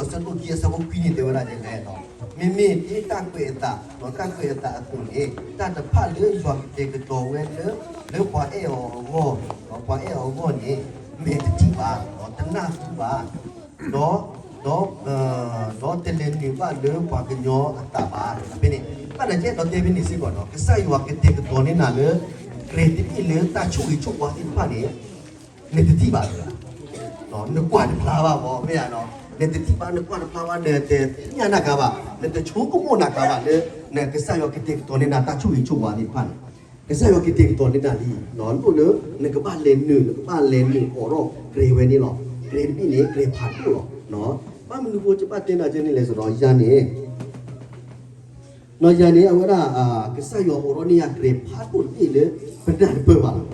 အဆၢဒိၣ်ခံအဆၢဖိခွံန့ၣ် တဲဝဲဒၣ်ဒ်လဲၣ်, မ့မ့ၢ်ဒ်တၢ်ကွဲးအသး, တၢ်ကွဲးအသးအသိးန့ၣ် တၢ်တဖၣ်လၢယွၤကတဲာ်ကတီၤဝဲလၢ လၢပှၤအဲၣ်အီၤအဂီၢ်, ပှၤအဲၣ်အီၤအဂီၢ်န့ၣ် မဲာ်တထံၣ်ဘၣ်, တနၢ်ဟူဘၣ်, ဒီး ဒီး ဒီးတလဲၤနုာ်ဘၣ်လၢပှၤကညီအသးဘၣ်. ဖဲန့ၣ် ဘၣ်နကဲဒီးတဲဖဲန့ၣ်စ့ၢ်ကီးနီၤ, ကစၢ်ယွၤကတဲာ်ကတီၤန့ၢ်နၤလၢ ကြဲၤတဘ့ၣ်လၢတၢ်ဆိၣ်ဂ့ၤဆိၣ်ဝါသ့ၣ်တဖၣ်န့ၣ် နတထံၣ်ဘၣ်လၢၤဘၣ်, နကွၢ်တဖျါဘၣ်မ့ၢ်ဧါ, နတထံၣ်ဘၣ် နကွၢ်တဖျါဘၣ်, နတသ့ၣ်ညါနၤကါဘၣ်, နတဆိကမိၣ်နၤကါဘၣ်လၢ နကစၢ်ယွၤကတဲာ်ကတီၤန့ၢ်နၤတၢ်ဆိၣ်ဂ့ၤဆိၣ်ဝါသ့ၣ်တဖၣ်န့ၣ်, ကစၢ်ယွၤကတဲာ်ကတီၤန့ၢ်နၤလံ, လိၣ်လၢနကဘၣ်လဲၤနုာ်, နကဘၣ်လဲၤနုာ်အိးထီၣ်ကြဲၤဝဲန့ၣ်လီၤ. ကြဲၤတဘ့ၣ်န့ၣ် ကြဲၤဖးဒိၣ်လီၤ. ဘၣ်မနုၤဃိ ယဘၣ်တဲနၤကဲန့ၣ်လဲၣ်စ့ၢ်ကီး ယၤန့ၣ် နီၤ ယၤန့ၣ် အဝဲဒၣ် ကစၢ်ယွၤအိးထီၣ်န့ၢ်ယၤကြဲၤဖးဒိၣ်တဘ့ၣ်လၢ ပနၢ်တပၢၢ်ဘၣ်လီ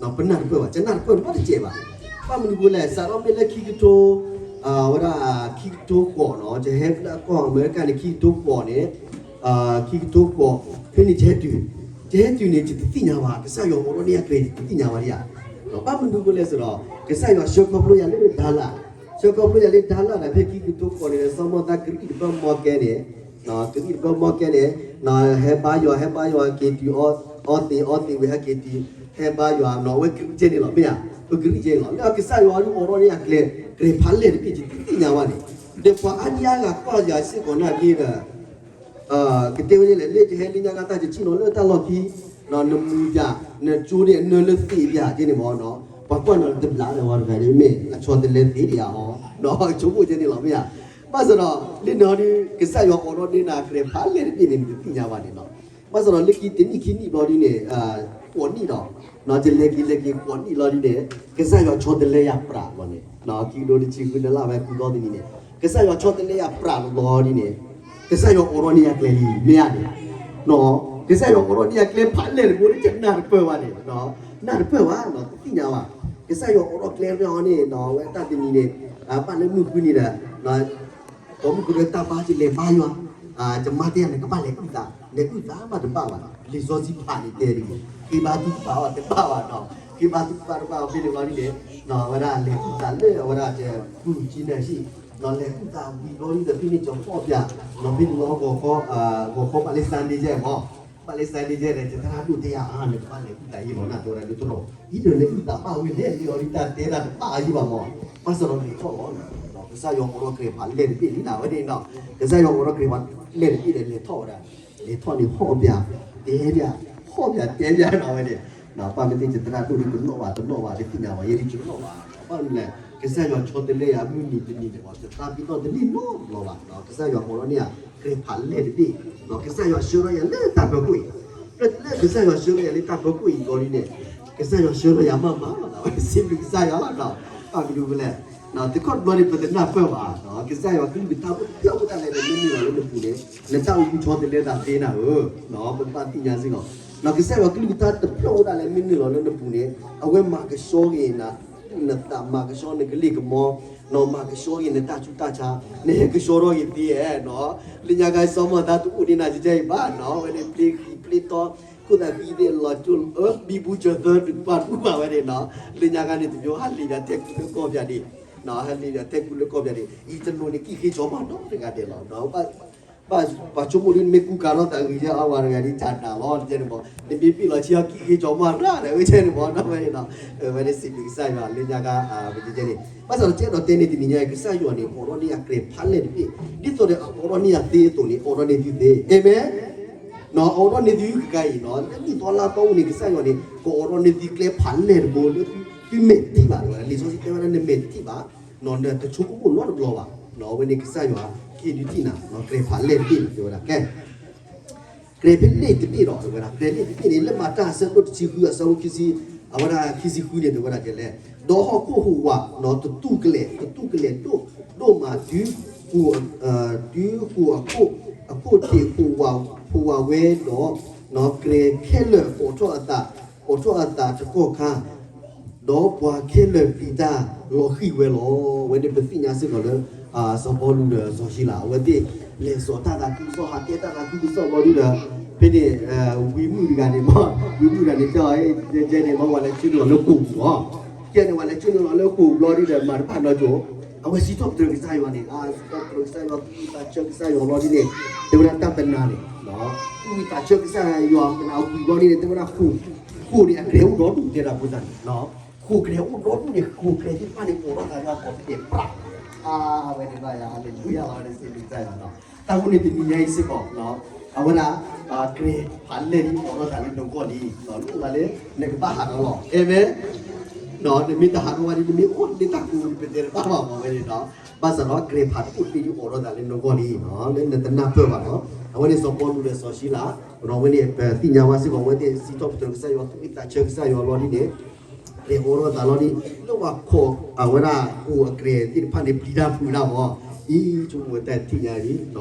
ၤ. ပနၢ်တပၢၢ်ဘၣ်, ယနၢ်တပၢၢ်န့ၣ်ဘၣ်တစဲးဘၣ်. ဘၣ်မနုၤဃိလဲၣ်, စးထီၣ်မ့ၢ်လၢခံကထိ, အဝဲဒၣ် ခံကထိဃိးနီၤ, ယဟဲလၢကီၢ်အမဲရကၤန့ၣ် ခံကထိဃိးန့ၣ်, ခံကထိဃိး, ဖဲန့ၣ်ယဟဲတုၤ, ယဟဲတုၤန့ၣ် ယတသ့ၣ်ညါဘၣ်, ကစၢ်ယွၤအိးထီၣ်န့ၢ်ယၤကြဲၤ ယတသ့ၣ်ညါဘၣ်ဒံးဧါ. ဘၣ်မနုၤဃိလဲၣ်စ့ၢ်ကီး ကစၢ်ယွၤဆှၢခီဖျိယၤလၢဒါလၣ်, ဆှၢခီဖျိယၤလၢဒါလၣ်ဒီး ဖဲခံကထိဃိးန့ၣ် စီၤမီၢ်သးကရံၣ်တဘၢမီကဲန့ၣ်, ကရံၣ်တဘၢမီကဲန့ၣ်, ဟဲဘါယွၤ ဟဲဘါယွၤက့ၤတုၤ, အီသံးအီသံးဝံၤ ဟဲက့ၤတုၤ, ဟဲဘါယွၤနီၤ, အဝဲကရံၣ်ကဲန့ၣ်လီၤ, မ့ၢ်ဧါ, ပကရံၣ်ကဲန့ၣ်လီၤ. လၢကစၢ်ယွၤဒုးအိးထီၣ်န့ၢ်ယၤကြဲၤ, ကြဲၤဖးလဲၢ်တဘ့ၣ် ယတသ့ၣ်ညါဘၣ်န့ၣ်, ဒီးပှၤအါဒံအါဂၤကွၢ်ယၤစ့ၢ်ကီးနာ်က့ဒီး ကတဲဝဲဒ်လဲၣ်, လၢယဟဲလၢညါခါတၢ် ယဆ့ၣ်နီၤလၢတၢ်လီၢ်ခံ, နမူၤယၤ, နကၠိန့ၣ် နၢလၢသ့ၣ်ဒံးဧါကဲန့ၣ်မ့ၢ်နီၤ, ပှၤကွၢ်နီၤတဘျီဒီး ဝဲတဂၤန့ၣ်မ့ၢ်အဆီတလဲသ့ဒံးဧါဟီ, ဆိကမိၣ်ကဲန့ၣ်လီၤ မ့ၢ်ဧါ. ဘၣ်ဆၣ်ဒီး လၢနီၤဒုး ကစၢ်ယွၤအိးထီၣ်န့ၢ်နၤကြဲၤဖးလဲၢ်တဘ့ၣ်န့ၣ် နတသ့ၣ်ညါဘၣ်န့ၣ်လီၤ. ဘၣ်ဆၣ်ဒီးလၢခံတနံၣ်ခံနံၣ်ဘျီဒ်န့ၣ်, ဃိးနံၣ်ဒီး, ယလဲၤက့ၤလဲၤက့ၤဃိးနံၣ်လီၤဒ်န့ၣ်, ကစၢ်ယွၤဆီတလဲယၤပြးလီၤန့ၣ်, ခံကထိတဆံဃု နလၢဝဲဃုသီတနံၤန့ၣ်, ကစၢ်ယွၤဆီတလဲယၤပြးလီၤဒ်န့ၣ်, ကစၢ်ယွၤအိးထီၣ်န့ၢ်ယၤကျဲလံ မ့ၢ်ဧါန့ၣ်, ကစၢ်ယွၤအိးထီၣ်န့ၢ်ယၤကျဲဖးလဲၢ်တဘိ ယနၢ်တပၢၢ်ဘၣ်န့ၣ်, နၢ်တပၢၢ်ဘၣ် တသ့ၣ်ညါဘၣ်. ကစၢ်ယွၤအိးထီၣ်ကျဲဖဲအီၤန့ၣ် ဝဲတၢ်တနံၤန့ၣ်, ဘၣ်လၢမုၢ်ဃုနံၤဒီး ပိာ်မုၣ်ကရၢတၢ်ဘါ ယလဲၤဘါယွၤ, ယမါတဲယၤ နကဘၣ်လဲၤအုၣ်သး, လဲၤအုၣ်သးမးတဘၣ်ဘၣ်, လံာ်စီဆှံဖးန့ၣ်တဲဒ်န့ၣ်, ဃ့ဘါထုကဖၣ်အီၤတဘၣ်ဘၣ်နီၤ, ဃ့ဘါထုကဖၣ်တဘၣ်အီၤဖဲန့ၣ်လီၤဒ်န့ၣ်, ဝဲဒၣ်လဲၤအုၣ်သးလၢအဝဲဒၣ် ကူကံနၢၣ်ဟံၣ်, လဲၤအုၣ်သးဝံၤဘျီဒ်ဒီး ဖဲန့ၣ်ကီၤဖီၣ်ပၠး, ဖဲန့ၣ်လီၤ ဂီၤခီ, ဂီၤခီဘၣ်လၢ Sunday ယဲၢ်မး, ဘၣ်လၢ Sunday ယဲၢ်ဒီး ယသရၣ်ဒိၣ်တဲယၤ နကဘၣ်လဲၤအုၣ်သးယဲၢ်လီၤ နၢ်တဝဲဒၣ်ဒ်တရီ, အံၤဒီးလဲၤအုၣ်သးဘၣ်ဝဲလဲၣ် လံအီၤဒ်တၢ်တဲတၢ်တဘၣ်အယံၤဘၣ်မး, ဘၣ်ဆၣ်ဒီးလဲၤထီၣ်လီၤ, ကစၢ်ယွၤအိးထီၣ်ကြဲၤဖးလဲၢ်တဘ့ၣ်လံနၤဝဲန့ၣ်နီၤ, ကစၢ်ယွၤအိးထီၣ်ကြဲၤဖးလဲၢ်တဘ့ၣ်ဒီးလဲၤထီၣ်ဝဲဒၣ်, လဲၤထီၣ်န့ၣ်ဟီၣ်ပၠး, တဲပၠး, ဟီၣ်ပၠးတဲပၠးနၤဝဲန့ၣ်, ပၢ်မ့ၢ်သ့ၣ်ယသရၣ်ဒိၣ်ဒ်တနီၣ်ဘၣ် တနီၣ်ဘၣ် တသ့ၣ်ညါဘၣ် ယဲဒ်ယနီၣ်ဘၣ်, ဘၣ်မနုၤလဲၣ်, ကစၢ်ယွၤဆီတလဲယၤမုၢ်နံၤတနံၤန့ၣ်မး ယသးပ့ၤနီၣ်တန့ၢ်နီတဘျီဘၣ်, ကစၢ်ယွၤအိးထီၣ်န့ၢ်ယၤ ကြဲၤဖးလဲၢ်တဘ့ၣ်, ကစၢ်ယွၤဆှၢထီၣ်ယၤလၢတၢ်ဖၢခိၣ်အံၤ, လၢကစၢ်ယွၤဆှၢထီၣ်ယၤလၢတၢ်ဖၢခိၣ်အံၤဘျီဒ်န့ၣ်, ကစၢ်ယွၤဆှၢထီၣ်ယၤမးမးလီၤ နၤဝဲ စံးဘျုးကစၢ်ယွၤလီၤနီၤ, ဘၣ်မနုၤလဲၣ်, တခီတဘျီန့ၣ် ပတနၢ်ပၢၢ်ဘၣ်, ကစၢ်ယွၤကလုၢ်ကထါအိၣ်ဖျဲၣ်အိၣ်ဒၣ်လဲာ်ဒီး မ့ၢ်နုာ်လီၤလၢနပူၤန့ၣ်, နတၢ်အိၣ်မူဆီတလဲသးသ့နၤဧၢ, ပဘၣ်သ့ၣ်ညါစ့ၢ်ကီး, ကစၢ်ယွၤကလုၢ်ကထါတဖျၢၣ်အိၣ်ဒၣ်လဲာ် မ့ၢ်နုာ်လီၤလၢနပူၤန့ၣ်, အဝဲမၤကဆှီက့ၤနၤ, နသးမၤကဆှီနကလ့ၢ်ကမီၤ, နီၢ်မၤကဆှီက့ၤနတၢ်ဆူးတၢ်ဆါ, နဟဲကဆှီထီၣ်က့ၤသ့ဧါနီၤ, လၢညါခါစီၤမီၢ်သးတအိၣ်ဒ်နၤကဲအံၤဘၣ်နီၤ, ဝဲန့ၣ် ပျ့ၤဃံးပျ့ၤတီ, ခိၣ်သးဃံသ့ၣ်လီၤကၠိ, ဘံဘူစၢၤသၢတပှၢ်တဘူၣ်ဘၣ်ဝဲန့ၣ်နီၤ, လၢညါခါန့ၣ် တမ့ၢ်ဟးလ့ၤယၤထဲကူလၢကီၢ်ပၠးဒံး, ဟဲလ့ၤယၤထဲကူလၢကီၢ်ပၠးဒံး, အံၤတလိၤန့ၣ် ကံၣ်ဃ့ကၠီမီၢ်နီတဂၤဒဲးလီၤ, ပှၤဆိကမိၣ်ဒ်န့ၣ် မ့ၢ်ကူကၤထီၣ်သးဂ့ၤယဲၢ်အါဝၤတဂၤဒ်တၢ်နၤလီၤ တကဲန့ၣ်မး, နမ့ၢ်ပ့ၣ်လီၤဆံအီၤ ကံၣ်ဃ့ကၠီမီၢ်ရၣ်ဒီး ဝဲကဲန့ၣ်မး နီၢ်ဝဲန့ၣ်နီၤ, ဝဲန့ၣ်စံးဘျုးကစၢ်ယွၤလၢညါခါ, ပကဲန့ၣ်, ဘၣ်ဆၣ်ဒီးကဲဒီးတဲန့ၣ်တနံၤညါ ကစၢ်ယွၤန့ၣ် အိးထီၣ်န့ၢ်ယၤကြဲၤဖးလဲၢ်တဘ့ၣ်, ဒ်သိးဒီးအအိးထီၣ်န့ၢ်ယၤသ့အသိးန့ၣ် အိးထီၣ်န့ၢ်သုသ့, အၤမ့ၣ်, နီၤ အိးထီၣ်န့ၢ်သုကကါအံၤနီၤ, လၢနံၣ်သီလါသီအိၣ်န့ၣ် ကစၢ်ယွၤန့ၣ် ကအိးထီၣ်န့ၢ်သုကျဲဖးလဲၢ်တဘိလၢသုမဲာ်တထံၣ်ဘၣ်, လံာ်စီဆှံတဲဝဲဒၣ် နမဲာ်တထံၣ်ဘၣ်, နီၤ နတဆိကမိၣ်နီတဘျီဘၣ်, နီၤ အဝဲန့ၣ်ကစၢ်ယွၤ ဟ့ၣ်ဒုးထံၣ်နၤ ကြဲၤဖးလဲၢ်တဘ့ၣ်န့ၣ် တဲဝဲဒၣ် ကဲ ကြဲၤဖးလဲၢ်တဘ့ၣ်ဒီး တဲဝဲဒၣ် ကြဲၤဖးလဲၢ်တဘ့ၣ်န့ၣ် လၢမၤတၢ်အဆၢဒိၣ်တဆံဃု အဆၢဖိခံဆံ, အဝဲဒၣ်ခံဆံဃုန့ၣ် တဲဝဲဒၣ်ကဲလဲၣ်, ဒီးဟီၣ်ခိၣ်ဟူးဝး နီၤ တတူၢ်ကလဲာ် တတူၢ်ကလဲာ်ဒိၣ်, ဒိၣ်မး တုၤဃိာ်အခိၣ်, အခိၣ်ထံး ဟူးဝးဝဲဒီး, နီၤ ကြဲၤခဲလၢာ် အိးထီၣ်အသး, အိးထီၣ်အသးတကီၢ်ခါ ဒီးပှၤခဲလၢာ်ပျံၤတၢ်လီၤဃံၤဝဲလီၤ. အဝဲန့ၣ်ပသ့ၣ်ညါစ့ၢ်ကီးလၢ စီၤပီလူးဒီးစီၤၡံလၤ အဝဲသ့ၣ်လဲၤစိာ်တၢ်သးခုကစီၣ် ဟးတဲတၢ်သးခုကစီၣ်ဘျီဒုဒီး ဖဲန့ၣ် ဝံမုၣ်တဂၤန့ၣ်မ့ၢ် ဝံမုၣ်တဂၤန့ၣ် တဲအီၤ ကဲန့ၣ်မ့ၢ် ဝဲလဲၤဆူနုာ်လီၤလၢဃိာ်ပူၤလီၤ. ကဲန့ၣ် ဝဲလဲၤဆူနုာ်လီၤလၢဃိာ်ပူၤဘျီဒုဒီး မၤတဘၣ်နီတစိၤ အဝဲစံးထီၣ်ပတြၢၤကစၢ်ယွၤန့ၣ်, စံးထီၣ်ပတြၢၤကစၢ်ယွၤ သူၣ်ဝံသးဆၢကစၢ်ယွၤလီၤဒ်န့ၣ်, တဲဝဲဒၣ်တၢ်တနၤန့ၣ်, သူၣ်ဝံသးဆၢကစၢ်ယွၤ မနၤဝံၤဘျီဒ်န့ၣ် တဲဝဲဒၣ် ဃိာ်န့ၣ် အကြဲးအိၣ်ဒီဒူၣ် တဲဒၣ်ဖိသၣ်န့ၣ်, ဃိာ်ကြဲးအိၣ်ဒီဒူၣ်န့ၣ် ဃိာ်ကြဲးသ့ၣ်တဖၣ်န့ၣ် အိးထီၣ်သးလၢအကိာ်သ့ၣ်န့ၣ် ပြး, အဝဲန့ၣ်ဘၣ်ယၤ ဟါလ့လူယၤလီၤ ဝဲဒၣ်စံးဘျုးကစၢ်ယွၤလီၤ. တၢ်ဃိန့ၣ်တနံၤညါအံၤစ့ၢ်ကီး, အဝဲဒၣ် ကြဲးဖးလဲၢ်ဒ်အိးထီၣ်သးလၢနဂီၢ်လံ, လိၣ်သးလၢ နကဘၣ်ဟးထီၣ်လီၤ, အၤမ့ၣ်, နမ့ၢ်တဟးထီၣ်ဝဲဒ် နမ့ၢ်အိၣ်လၢတၢ်ကိၢ် ပတဲတဘၣ်ဘၣ်မးဝဲန့ၣ်ဒီး, ဘၣ်ဆၣ်ဒီးကြဲးဖးဒိၣ်တဘ့ၣ်ဒ်အိးထီၣ်သးလၢနဂီၢ်လံ, လၢနတနၢ်ပၢၢ်ဘၣ်ဒီး, အဝဲန့ၣ်စီၤပီလူးဒီးစီၤၡံလး, ဒီးအဝဲန့ၣ်ပသ့ၣ်ညါဘၣ်စ့ၢ်ကီး အဝဲသ့ၣ်စံးထီၣ်ပတြၢၤကစၢ်ယွၤ သူၣ်ဝံသးဆၢကစၢ်ယွၤလီၤဒ်န့ၣ် ကြဲးအိးထီၣ်သးလီၤဒ်, လၢပှၤခိးအဝဲဒၣ်ဃိာ်အကြဲးသ့ၣ်တဖၣ်န့ၣ် ပျံၤတၢ်ဖုးတၢ်မး, အံၤဆိကမိၣ်ဝဲတၢ်ထံၣ်ညါအံၤ,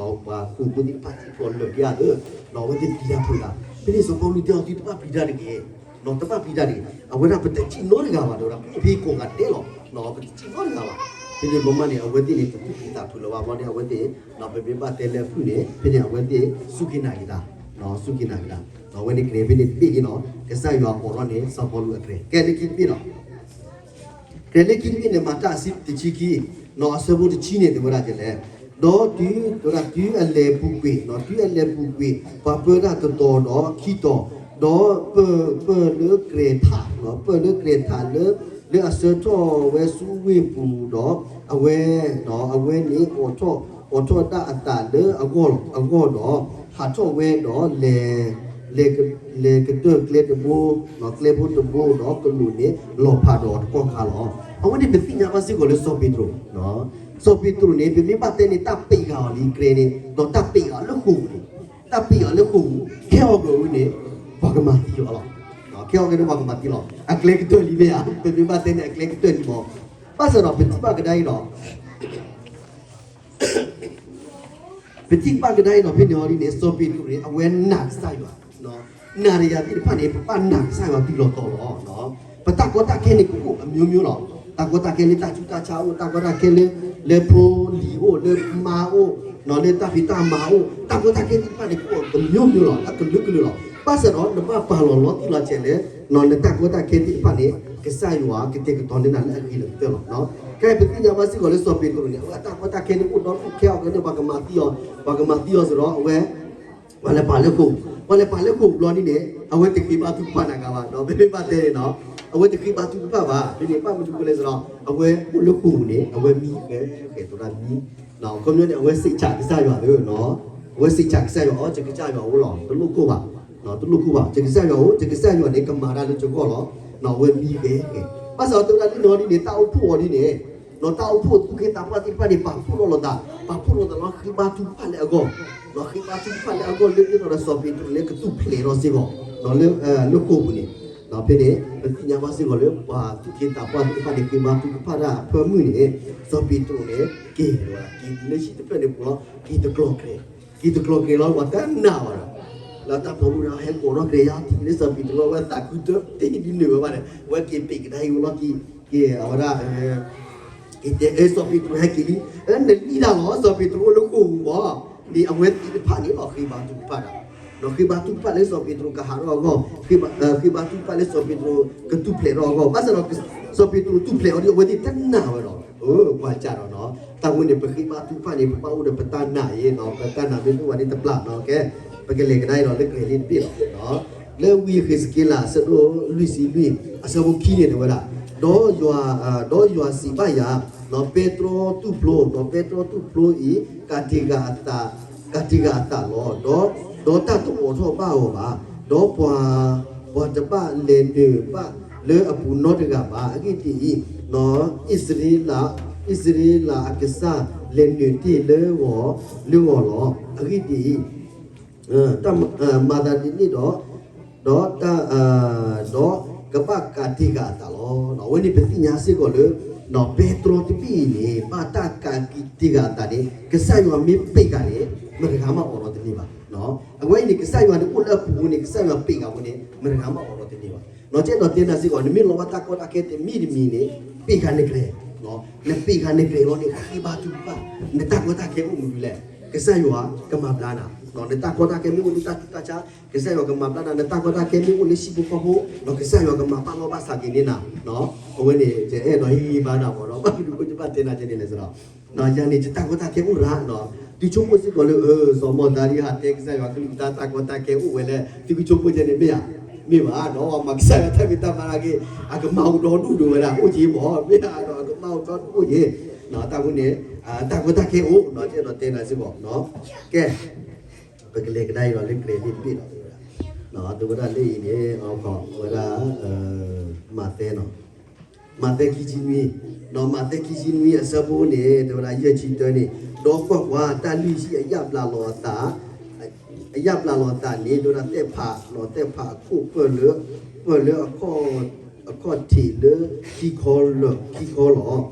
ပှၤဃိာ်ဖိသ့ၣ်တဖၣ်ထံၣ်ဖျိးလၢာ်က့ၤအသး, ဒီးအဝဲသ့ၣ်ပျံၤတၢ်ဖုးတၢ်, ဖဲန့ၣ်စီၤပီလူးတဲအီၤ သုတဘၣ်ပျံၤတၢ်တဂ့ၤ, တဘၣ်ပျံၤတၢ်တဂ့ၤ, အဝဲဒၣ်ပတစံၣ်နီတဂၤဘၣ် တဲဝဲဒၣ် ဖဲကိးဂၤဒဲးလီၤ, ပတစံၣ်နီတဂၤဘၣ်, ဖဲန့ၣ်ဘျီမးန့ၣ် အဝဲသ့ၣ်န့ၣ် တသူၣ်ပျံၤသးဖုးလၢၤဘၣ်ဘျီန့ၣ် အဝဲသ့ၣ်, ပမ့ၢ်ဘၣ်တဲလၢအဖုၣ်န့ၣ် ဖဲန့ၣ်အဝဲသ့ၣ်စူၢ်က့ၤနာ်က့ၤတၢ်, စူၢ်က့ၤနာ်က့ၤတၢ်, အဝဲန့ၣ်ကြဲးဖဲန့ၣ်တဘ့ၣ်န့ၣ်လီၤ, ကစၢ်ယွၤအိးထီၣ်န့ၣ် စီၤပီလူးအကြဲး, ကဲလၢခံတဘ့ၣ်လီၤ ကြဲးလၢခံတဘ့ၣ်န့ၣ် မၤတၢ်အဆၢတဆံခံ, အဆၢဖိတဆံန့ၣ် တဲဝဲဒၣ်ဒ်လဲၣ်, ဒီးတုၤ, တဲဝဲဒၣ်တုၤအလဲၤပူၤကွံာ်, တုၤအလဲၤပူၤကွံာ် ပှၤပၢတၢ်တတီၤဒီးခံတီၤ, ဒီးပၢၢ်, ပၢၢ်လၢကြဲးထး, ပၢၢ်လၢကြဲးထးလၢ, လၢအဆၢထီၣ်ဝဲဆူဝ့ၢ်ပူၤဒီး, အဝဲ, အဝဲန့ၣ်အိးထီၣ်, အိးထီၣ်ဒၣ်အသးလၢအဂီၢ်, အဂီၢ်ဒီး, ဟးထီၣ်ဝဲဒီး လဲၤ, လဲၤကတၢၢ်ကျဲတဘိ, ကျဲဖိတဘိဒီးကလူးန့ၣ် လီၤဖးဒီးအီၤတကီၢ်ခါလီၤ. အဝဲန့ၣ်ပသ့ၣ်ညါဘၣ်စ့ၢ်ကီးလၢစီၤပ့းတရူး, စီၤပ့းတရူးန့ၣ် ပမ့ၢ်ဘၣ်တဲန့ၣ် တၢ်ပ့းဃာ်အီၤလံကြဲးန့ၣ်, ဒီးတၢ်ပ့းဃာ်အီၤလၢဃိာ်ပူၤန့ၣ်, တၢ်ပ့းဃာ်အီၤလၢဃိာ်ပူၤ, ခဲအံၤန့ၣ် ပှၤကမၤသံအီၤလီၤ. ခဲအံၤန့ၣ် ပှၤကမၤသံလီၤ. အကျဲကတၢၢ်လံမ့ၢ်ဧါ, ပမ့ၢ်ဘၣ်တဲန့ၣ် အကျဲကတၢၢ်လံမး. ဘၣ်ဆၣ်ဒီးပထံၣ်ဘၣ်ကဒါအံၤဒီး ပထံၣ်ဘၣ်ကဒါအံၤဒီး ဖဲန့ၣ်အီၤဒ်န့ၣ် စီၤပ့းတရူးန့ၣ် အဝဲနာ်ကစၢ်ယွၤ, နာ်တယၤသ့ၣ်တဖၣ်န့ၣ် ပဘၣ်နာ်ကစၢ်ယွၤတုၤလီၤတီၤလီၤ. ပတၢ်ကီတၢ်ခဲန့ၣ် ကအိၣ်အမျိုးမျိုးလီၤ. တၢ်ကီတၢ်ခဲလၢတၢ်ဆူးတၢ်ဆါအိၣ်, တၢ်ကီတၢ်ခဲလၢ, လၢဖိလံၤအိၣ်, လၢမါအိၣ်, လၢတၢ်ဖံးတၢ်မၤအိၣ်, တၢ်ကီတၢ်ခဲသ့ၣ်တဖၣ်န့ၣ် ကအိၣ်အမျိုးမျိုးလီၤ, အကလုာ်ကလုာ်လီၤ. ဘၣ်ဆၣ်ဒီး နဘၣ်ပာ်လီၤလီၤတံၢ်လီၤဆဲးလၢ နတၢ်ကီတၢ်ခဲသ့ၣ်တဖၣ်န့ၣ် ကစၢ်ယွၤကတဲာ်ကတီၤန့ၢ်နၤလၢအဂ့ၤလၢအကတၢၢ်လီၤ. ခဲအံၤပသ့ၣ်ညါဘၣ်စ့ၢ်ကီးလၢစီၤပ့းတရူးန့ၣ် အဝဲအတၢ်ကီတၢ်ခဲန့ၣ် အိၣ်ဒီဒူၣ်ခဲအံၤန့ၣ် ပှၤကမၤသံအီၤ, ပှၤကမၤသံအီၤစ့ၢ်ဒီး အဝဲ ပှၤလဲၤပာ်လၢဃိာ်, ပှၤလဲၤပာ်လၢဃိာ်ဘျီဒ်န့ၣ် အဝဲတဃ့ဘါထုကဖၣ်နၤဂၤဘၣ်, ပမ့ၢ်ဘၣ်တဲန့ၣ်, အဝဲတဃ့ဘါထုကဖၣ်ဘၣ်. ဖဲန့ၣ်ဘၣ်မနုၤဃိလဲၣ်စ့ၢ်ဒီး အဝဲအိၣ်လၢဃိာ်ပူၤန့ၣ် အဝဲမံဃဲဃဲ သရၣ်မံ, ခီပညီန့ၣ် အဝဲစံးဆၣ်ကစၢ်ယွၤလၢ, အဝဲစံးဆၣ်ကစၢ်ယွၤ, အိ ယကစၢ်ယွၤအိၣ်လီၤ, တလိၣ်ကိၢ်ဘၣ်, တလိၣ်ကိၢ်ဘၣ်, ယကစၢ်ယွၤအိၣ်, ယကစၢ်ယွၤန့ၣ် ကမၤတၢ်လၢယဂီၢ်လီၤ. အဝဲမံဃဲဃဲ, ဘၣ်ဆၣ်ဒီးတဲဝဲဒၣ်လၢနီၢ်ဒ်န့ၣ် တၢ်အိၣ်ဖှိၣ်အီၤဒ်န့ၣ် နီၢ်တၢ်အိၣ်ဖှိၣ်သူၣ်က့သးပှၢ်သ့ၣ်တဖၣ်န့ၣ် ပာ်ဖှိၣ်ထီၣ်လိာ်သး, ပာ်ဖှိၣ်ထီၣ်လိာ်သးလီၤ, ဃ့ဘါထုကဖၣ်လၢအဂီၢ်, ဃ့ဘါထုကဖၣ်လၢအဂီၢ်လၢဒ်သိးဒီးစီၤပ့းတရူးန့ၣ် ကသူၣ်ဖျဲးထီၣ်စ့ၢ်ကီး, လၢ, လၢဃိာ်ပူၤန့ၣ်, ဖဲန့ၣ် ပသ့ၣ်ညါဘၣ်စ့ၢ်ကီးလၢ ပှၤသူၣ်က့သးပှၢ်သ့ၣ်တဖၣ်န့ၣ် ဃ့ဘါထုကဖၣ်တၢ်အဖၢမုၢ်န့ၣ်, စီၤပ့းတရူးန့ၣ် က့ၤဝဲ, က့ၤတုၤလၢဟံၣ်တဖျၢၣ်န့ၣ်ပူၤလီၤ, က့ၤတကျီၤကျဲ, က့ၤတကျီၤကျဲလီၤ, ပှၤတနာ်ဝဲဒီး, လၢတၢ်ဖိမုၣ်ဒီး ဟဲကိးထီၣ်ကျဲယါထံၣ်လၢစီၤပ့းတရူး အဝဲသးခုတၢၢ်တ့ၢ်ဒ်န့ၣ်ဝဲဘၣ်န့ၣ် အဝဲက့ၤပ့းကဒါအံၤဝဲလီၤက့ၤ, က့ၤအဝဲဒၣ် က့ၤတဲ စီၤပ့းတရူးဟဲက့ၤလံ, နလံၣ်တၢ်လီၤ စီၤပ့းတရူးအိၣ်လၢဃိာ်ပူၤဘၣ်, န့ၣ်အဝဲသ့ၣ်တဖၣ်န့ၣ်လီၤ ဃ့ဘါထုကဖၣ်တၢ်, ဒီးဃ့ဘါထုကဖၣ်လၢစီၤပ့းတရူးကဟးထီၣ်အဂီၢ်, ဃ့ဘါထုကဖၣ်လၢစီၤပ့းတရူး ကသူၣ်ဖျဲးထီၣ်အဂီၢ်, ဘၣ်ဆၣ်ဒီး စီၤပ့းတရူးသူၣ်ဖျဲးအီၤဒီး အဝဲသ့ၣ်တနာ်ဝဲဒီး, ပှၤကၢ်ဒီးနီၤ, တၢ်ဝဲန့ၣ် ပဃ့ဘါထုကဖၣ်န့ၣ် ပဘၣ်အိၣ်ဒီးပတၢ်နာ်အံၤနီၤ, ပတၢ်နာ်မ့ၢ်တအိၣ်ဘၣ်န့ၣ်တပျၢ်နီၤ, ကဲ, ပကလဲၤကဒါအံၤဒီးလၢကြဲးလံတဘ့ၣ်လီၤ. လၢဝံယဃ့းစက့လး အဆၢဒိၣ်လွံၢ်ဆံလွံၢ် အဆၢဖိခံန့ၣ် တဲဝဲဒၣ်, ဒီးယွၤ, ဒီးယွၤစံးဘၣ်ယၤ, ဒီးပဲတြီတူၢ်ဖျိ, ဒီးပဲတြီတူၢ်ဖျိအံၤ ကးတံာ်ဃာ်အသး, ကးတံာ်ဃာ်အသးလီၤ. ဒီး, ဒီးတၢ်တအိးထီၣ်ဘၣ်အီၤဘၣ်, ဒီးပှၤ, ပှၤတဘၣ်လဲၤနုာ်ဘၣ်လၢအပူၤနီတဂၤဘၣ်. အဂ့ၢ်ဒ်အံၤ, အံၣ်စရ့လး, အံၣ်စရ့လးအကစၢ်လဲၤနုာ်တ့ၢ်လၢဂီၤ, လၢဂီၤလီၤ. အဂ့ၢ်ဒ်အံၤ, တၢ်မၤသးဒ်န့ၣ်ဒီး, ဒီးတၢ်, ဒီးကဘၣ်ကးတံာ်ဃာ်အသးလီၤ. အဝဲန့ၣ်ပသ့ၣ်ညါစ့ၢ်ကီးလၢ ပဲတြီတဘ့ၣ်အံၤန့ၣ် ဘၣ်တၢ်ကးတံာ်ဃာ်အသးန့ၣ် ကစၢ်ယွၤမ့ၢ်ပ့းဃာ်န့ၣ် မတဂၤမးအိးထီၣ်တန့ၢ်ဘၣ်. အဝဲအံၤန့ၣ် ကစၢ်ယွၤန့ၣ်အိၣ်လၢအပူၤန့ၣ် ကစၢ်ယွၤပ့းဃာ်ဝဲန့ၣ် မတဂၤမးအိးထီၣ်တန့ၢ်ဘၣ်. ကဲဒီးတဲနၤစ့ၢ်ကီး နမ့ၢ်လီၤဘၣ်တၢ်ကီတၢ်ခဲတမံၤတမံၤန့ၣ် ပ့းဃာ်နကြဲး, နပ့းဃာ်နကြဲးလီၤန့ၣ် ဃ့ဘါထုကဖၣ်, နတၢ်ကီတၢ်ခဲအိၣ်မနုၤလဲၣ် ကစၢ်ယွၤကမၤဘျါနၤ, နတၢ်ကီတၢ်ခဲမ့ၢ်အိၣ်လၢတၢ်ဆူးတၢ်ဆါ, ကစၢ်ယွၤကမၤဘျါနၤ, နတၢ်ကီတၢ်ခဲမ့ၢ်အိၣ်လၢဟံၣ်ဖိဃီဖိ, ဒီးကစၢ်ယွၤကမၤပာ်လီၤဘၣ်ဆၣ်က့ၤန့ၢ်နၤ, အဝဲန့ၣ် ယအဲၣ်ဒိးဟ့ၣ်ဂံၢ်ဘါနၤမ့ၢ်နီၤ, ဘၣ်မနုၤအဃိယဘၣ်တဲနၤဒ်န့ၣ်လဲၣ်န့ၣ်, ယၤန့ၣ် ယတၢ်ကီတၢ်ခဲအိၣ်ရၤ, သုဆိကမိၣ်စ့ၢ်ကီးလၢ စီၤမိၢ်သးဒ်ဟးတဲကစၢ်ယွၤကလုၢ်ကထါတၢ်ကီတၢ်ခဲအိၣ်ဝဲလၢ သုကဆိကမိၣ်ဒ်န့ၣ်မ့ၢ်ဧါ, မ့ၢ်ဘၣ်ဒီး ပှၤမၤကစၢ်ယွၤတၢ်ဖံးတၢ်မၤနာ်က့ အကမၣ်အိၣ်ဒီဒူၣ်ဒိၣ်ဝဲဒၣ် အိၣ်က့မ့ၢ် မ့ၢ်ဧါဒီး အကမၣ်အိၣ်ဒီဒူၣ်အိၣ်က့, တၢ်ဝဲန့ၣ် တၢ်ကီတၢ်ခဲအိၣ် ယအဲၣ်ဒိးတဲနၤစ့ၢ်ကီး, ကဲ ပကလဲၤကဒါအံၤဒီးလၢကျဲၤလံာ်တဘ့ၣ်ဒီး တဲဝဲဒၣ်လၢအံၤန့ၣ် အဝဲဒၣ် မးသဲနီၤ, မးသဲခံဆံနွံ, ဒီးမးသဲခံဆံနွံအဆၢဖိန့ၣ် တဲဝဲဒၣ်ယဲၢ်ဆံတၢန့ၣ်, ဒီးကွၢ်ကွၢ်, တၢ်လုၢ်ဟံၣ်အယၣ်ဘျးလီၤအသး, အယၣ်ဘျးလီၤအသးန့ၣ် တဲဝဲဒၣ်သ့ၣ်ဖးနီၤ, သ့ၣ်ဖးအခိၣ်ပၢၢ်လၢ, ပၢၢ်လၢ အခီၣ်ထံးလၢခံခီလီၤ, ခံခီလီၤ, ဒီးဟီၣ်ခိၣ်, ဟီၣ်ခိ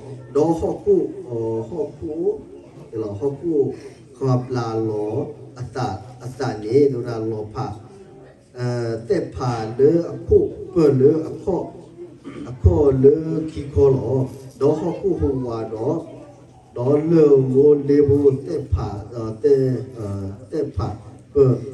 ၣ်, ဟီၣ်ခိၣ် ဃီၤဘျးလီၤအသး, အသးန့ၣ် တဲဝဲဒၣ်လီၤဖး, သ့ၣ်ဖးလၢအခိၣ်ပၢၢ်လၢ အခီၣ်လၢခံခီလီၤ, ဒီးဟီၣ်ခိၣ်ဟူးဝးဒီး, ဒီးလၢၢ်ဧိၤလ့ဘိသ့ၣ်ဖး, သ့ၣ်ဖး,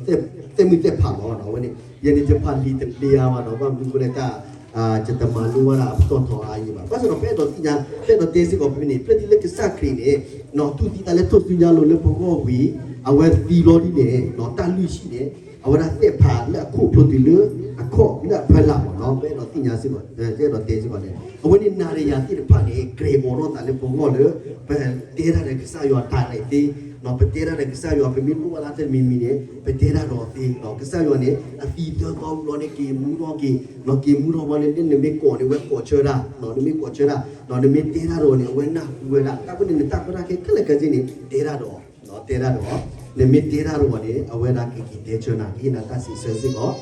သ့ၣ်မုၢ်သ့ၣ်ဖးလီၤ. အဝဲန့ၣ် ယဲန့ၣ်ယဖးလံာ်တဘျီဧါဘၣ်ဒီး ဘၣ်မနုၤအဃိလဲၣ် တၢ် ယတမၤလိဝဲဒၣ်အပတီၢ်ထီအါအံၤဘၣ်. ဘၣ်ဆၣ်ဒီးပအဲၣ်ဒိးသ့ၣ်ညါ, ပအဲၣ်ဒိးတဲစ့ၢ်ကီးဖဲန့ၣ် ဖဲလၢကစၢ်ခရံာ်န့ၣ် တူၢ်သံသးလၢထူၣ်စုညါလိၤလၢပဂီၢ်ဝံၤ အဝဲသံလီၤဒ်န့ၣ် တၢ်လုၢ်ဟံၣ်န့ၣ် အဝဲဒၣ်သ့ၣ်ဖးလၢအခိၣ်ဖျိတုၤလၢ အခီၣ်လၢအဖီလာ်မ့ၢ်နီၤ. ပအဲၣ်ဒိးသ့ၣ်ညါစ့ၢ်ကီး, ပအဲၣ်ဒိးတဲစ့ၢ်ကီးန့ၣ် အဝဲန့ၣ်နၤဒီးယၤသ့ၣ်တဖၣ်န့ၣ် ကြၢးအိးထီၣ်သးလၢပဂီၢ်လၢ ပတဲတၢ်ဒီးကစၢ်ယွၤတၢ်ရဲၣ်သ့, ပတဲတၢ်ဒီးကစၢ်ယွၤ ပမ့ၢ်လိၣ်ဘၣ်တၢ်တမံၤမံၤန့ၣ် ပတဲတၢ်ဒီးသ့, ကစၢ်ယွၤန့ၣ် အသံသၢသီဝံၤလီၤန့ၣ် က့ၤမူထီၣ်က့ၤ, က့ၤမူထီၣ်ဘၣ်န့ၣ် နမ့ၢ်ကိးန့ၣ် အဝဲကိးဆၢဒၣ်, နမ့ၢ်ကိးဆၢဒၣ်, နမ့ၢ်တဲတၢ်ဒီးန့ၣ် အဝဲနၢ်ဟူဝဲဒၣ်. တၢ်ဝဲန့ၣ် နတၢ်ကီတၢ်ခဲခဲလၢာ်ခဲဆ့န့ၣ် တဲတၢ်ဒီး, တဲတၢ်ဒီး, နမ့ၢ်တဲတၢ်ဒီးန့ၣ် အဝဲဒၣ်ကက့ၤတဲဆၢနၤ ကဟ့ၣ်နၤတၢ်စံးဆၢစ့ၢ်ကီး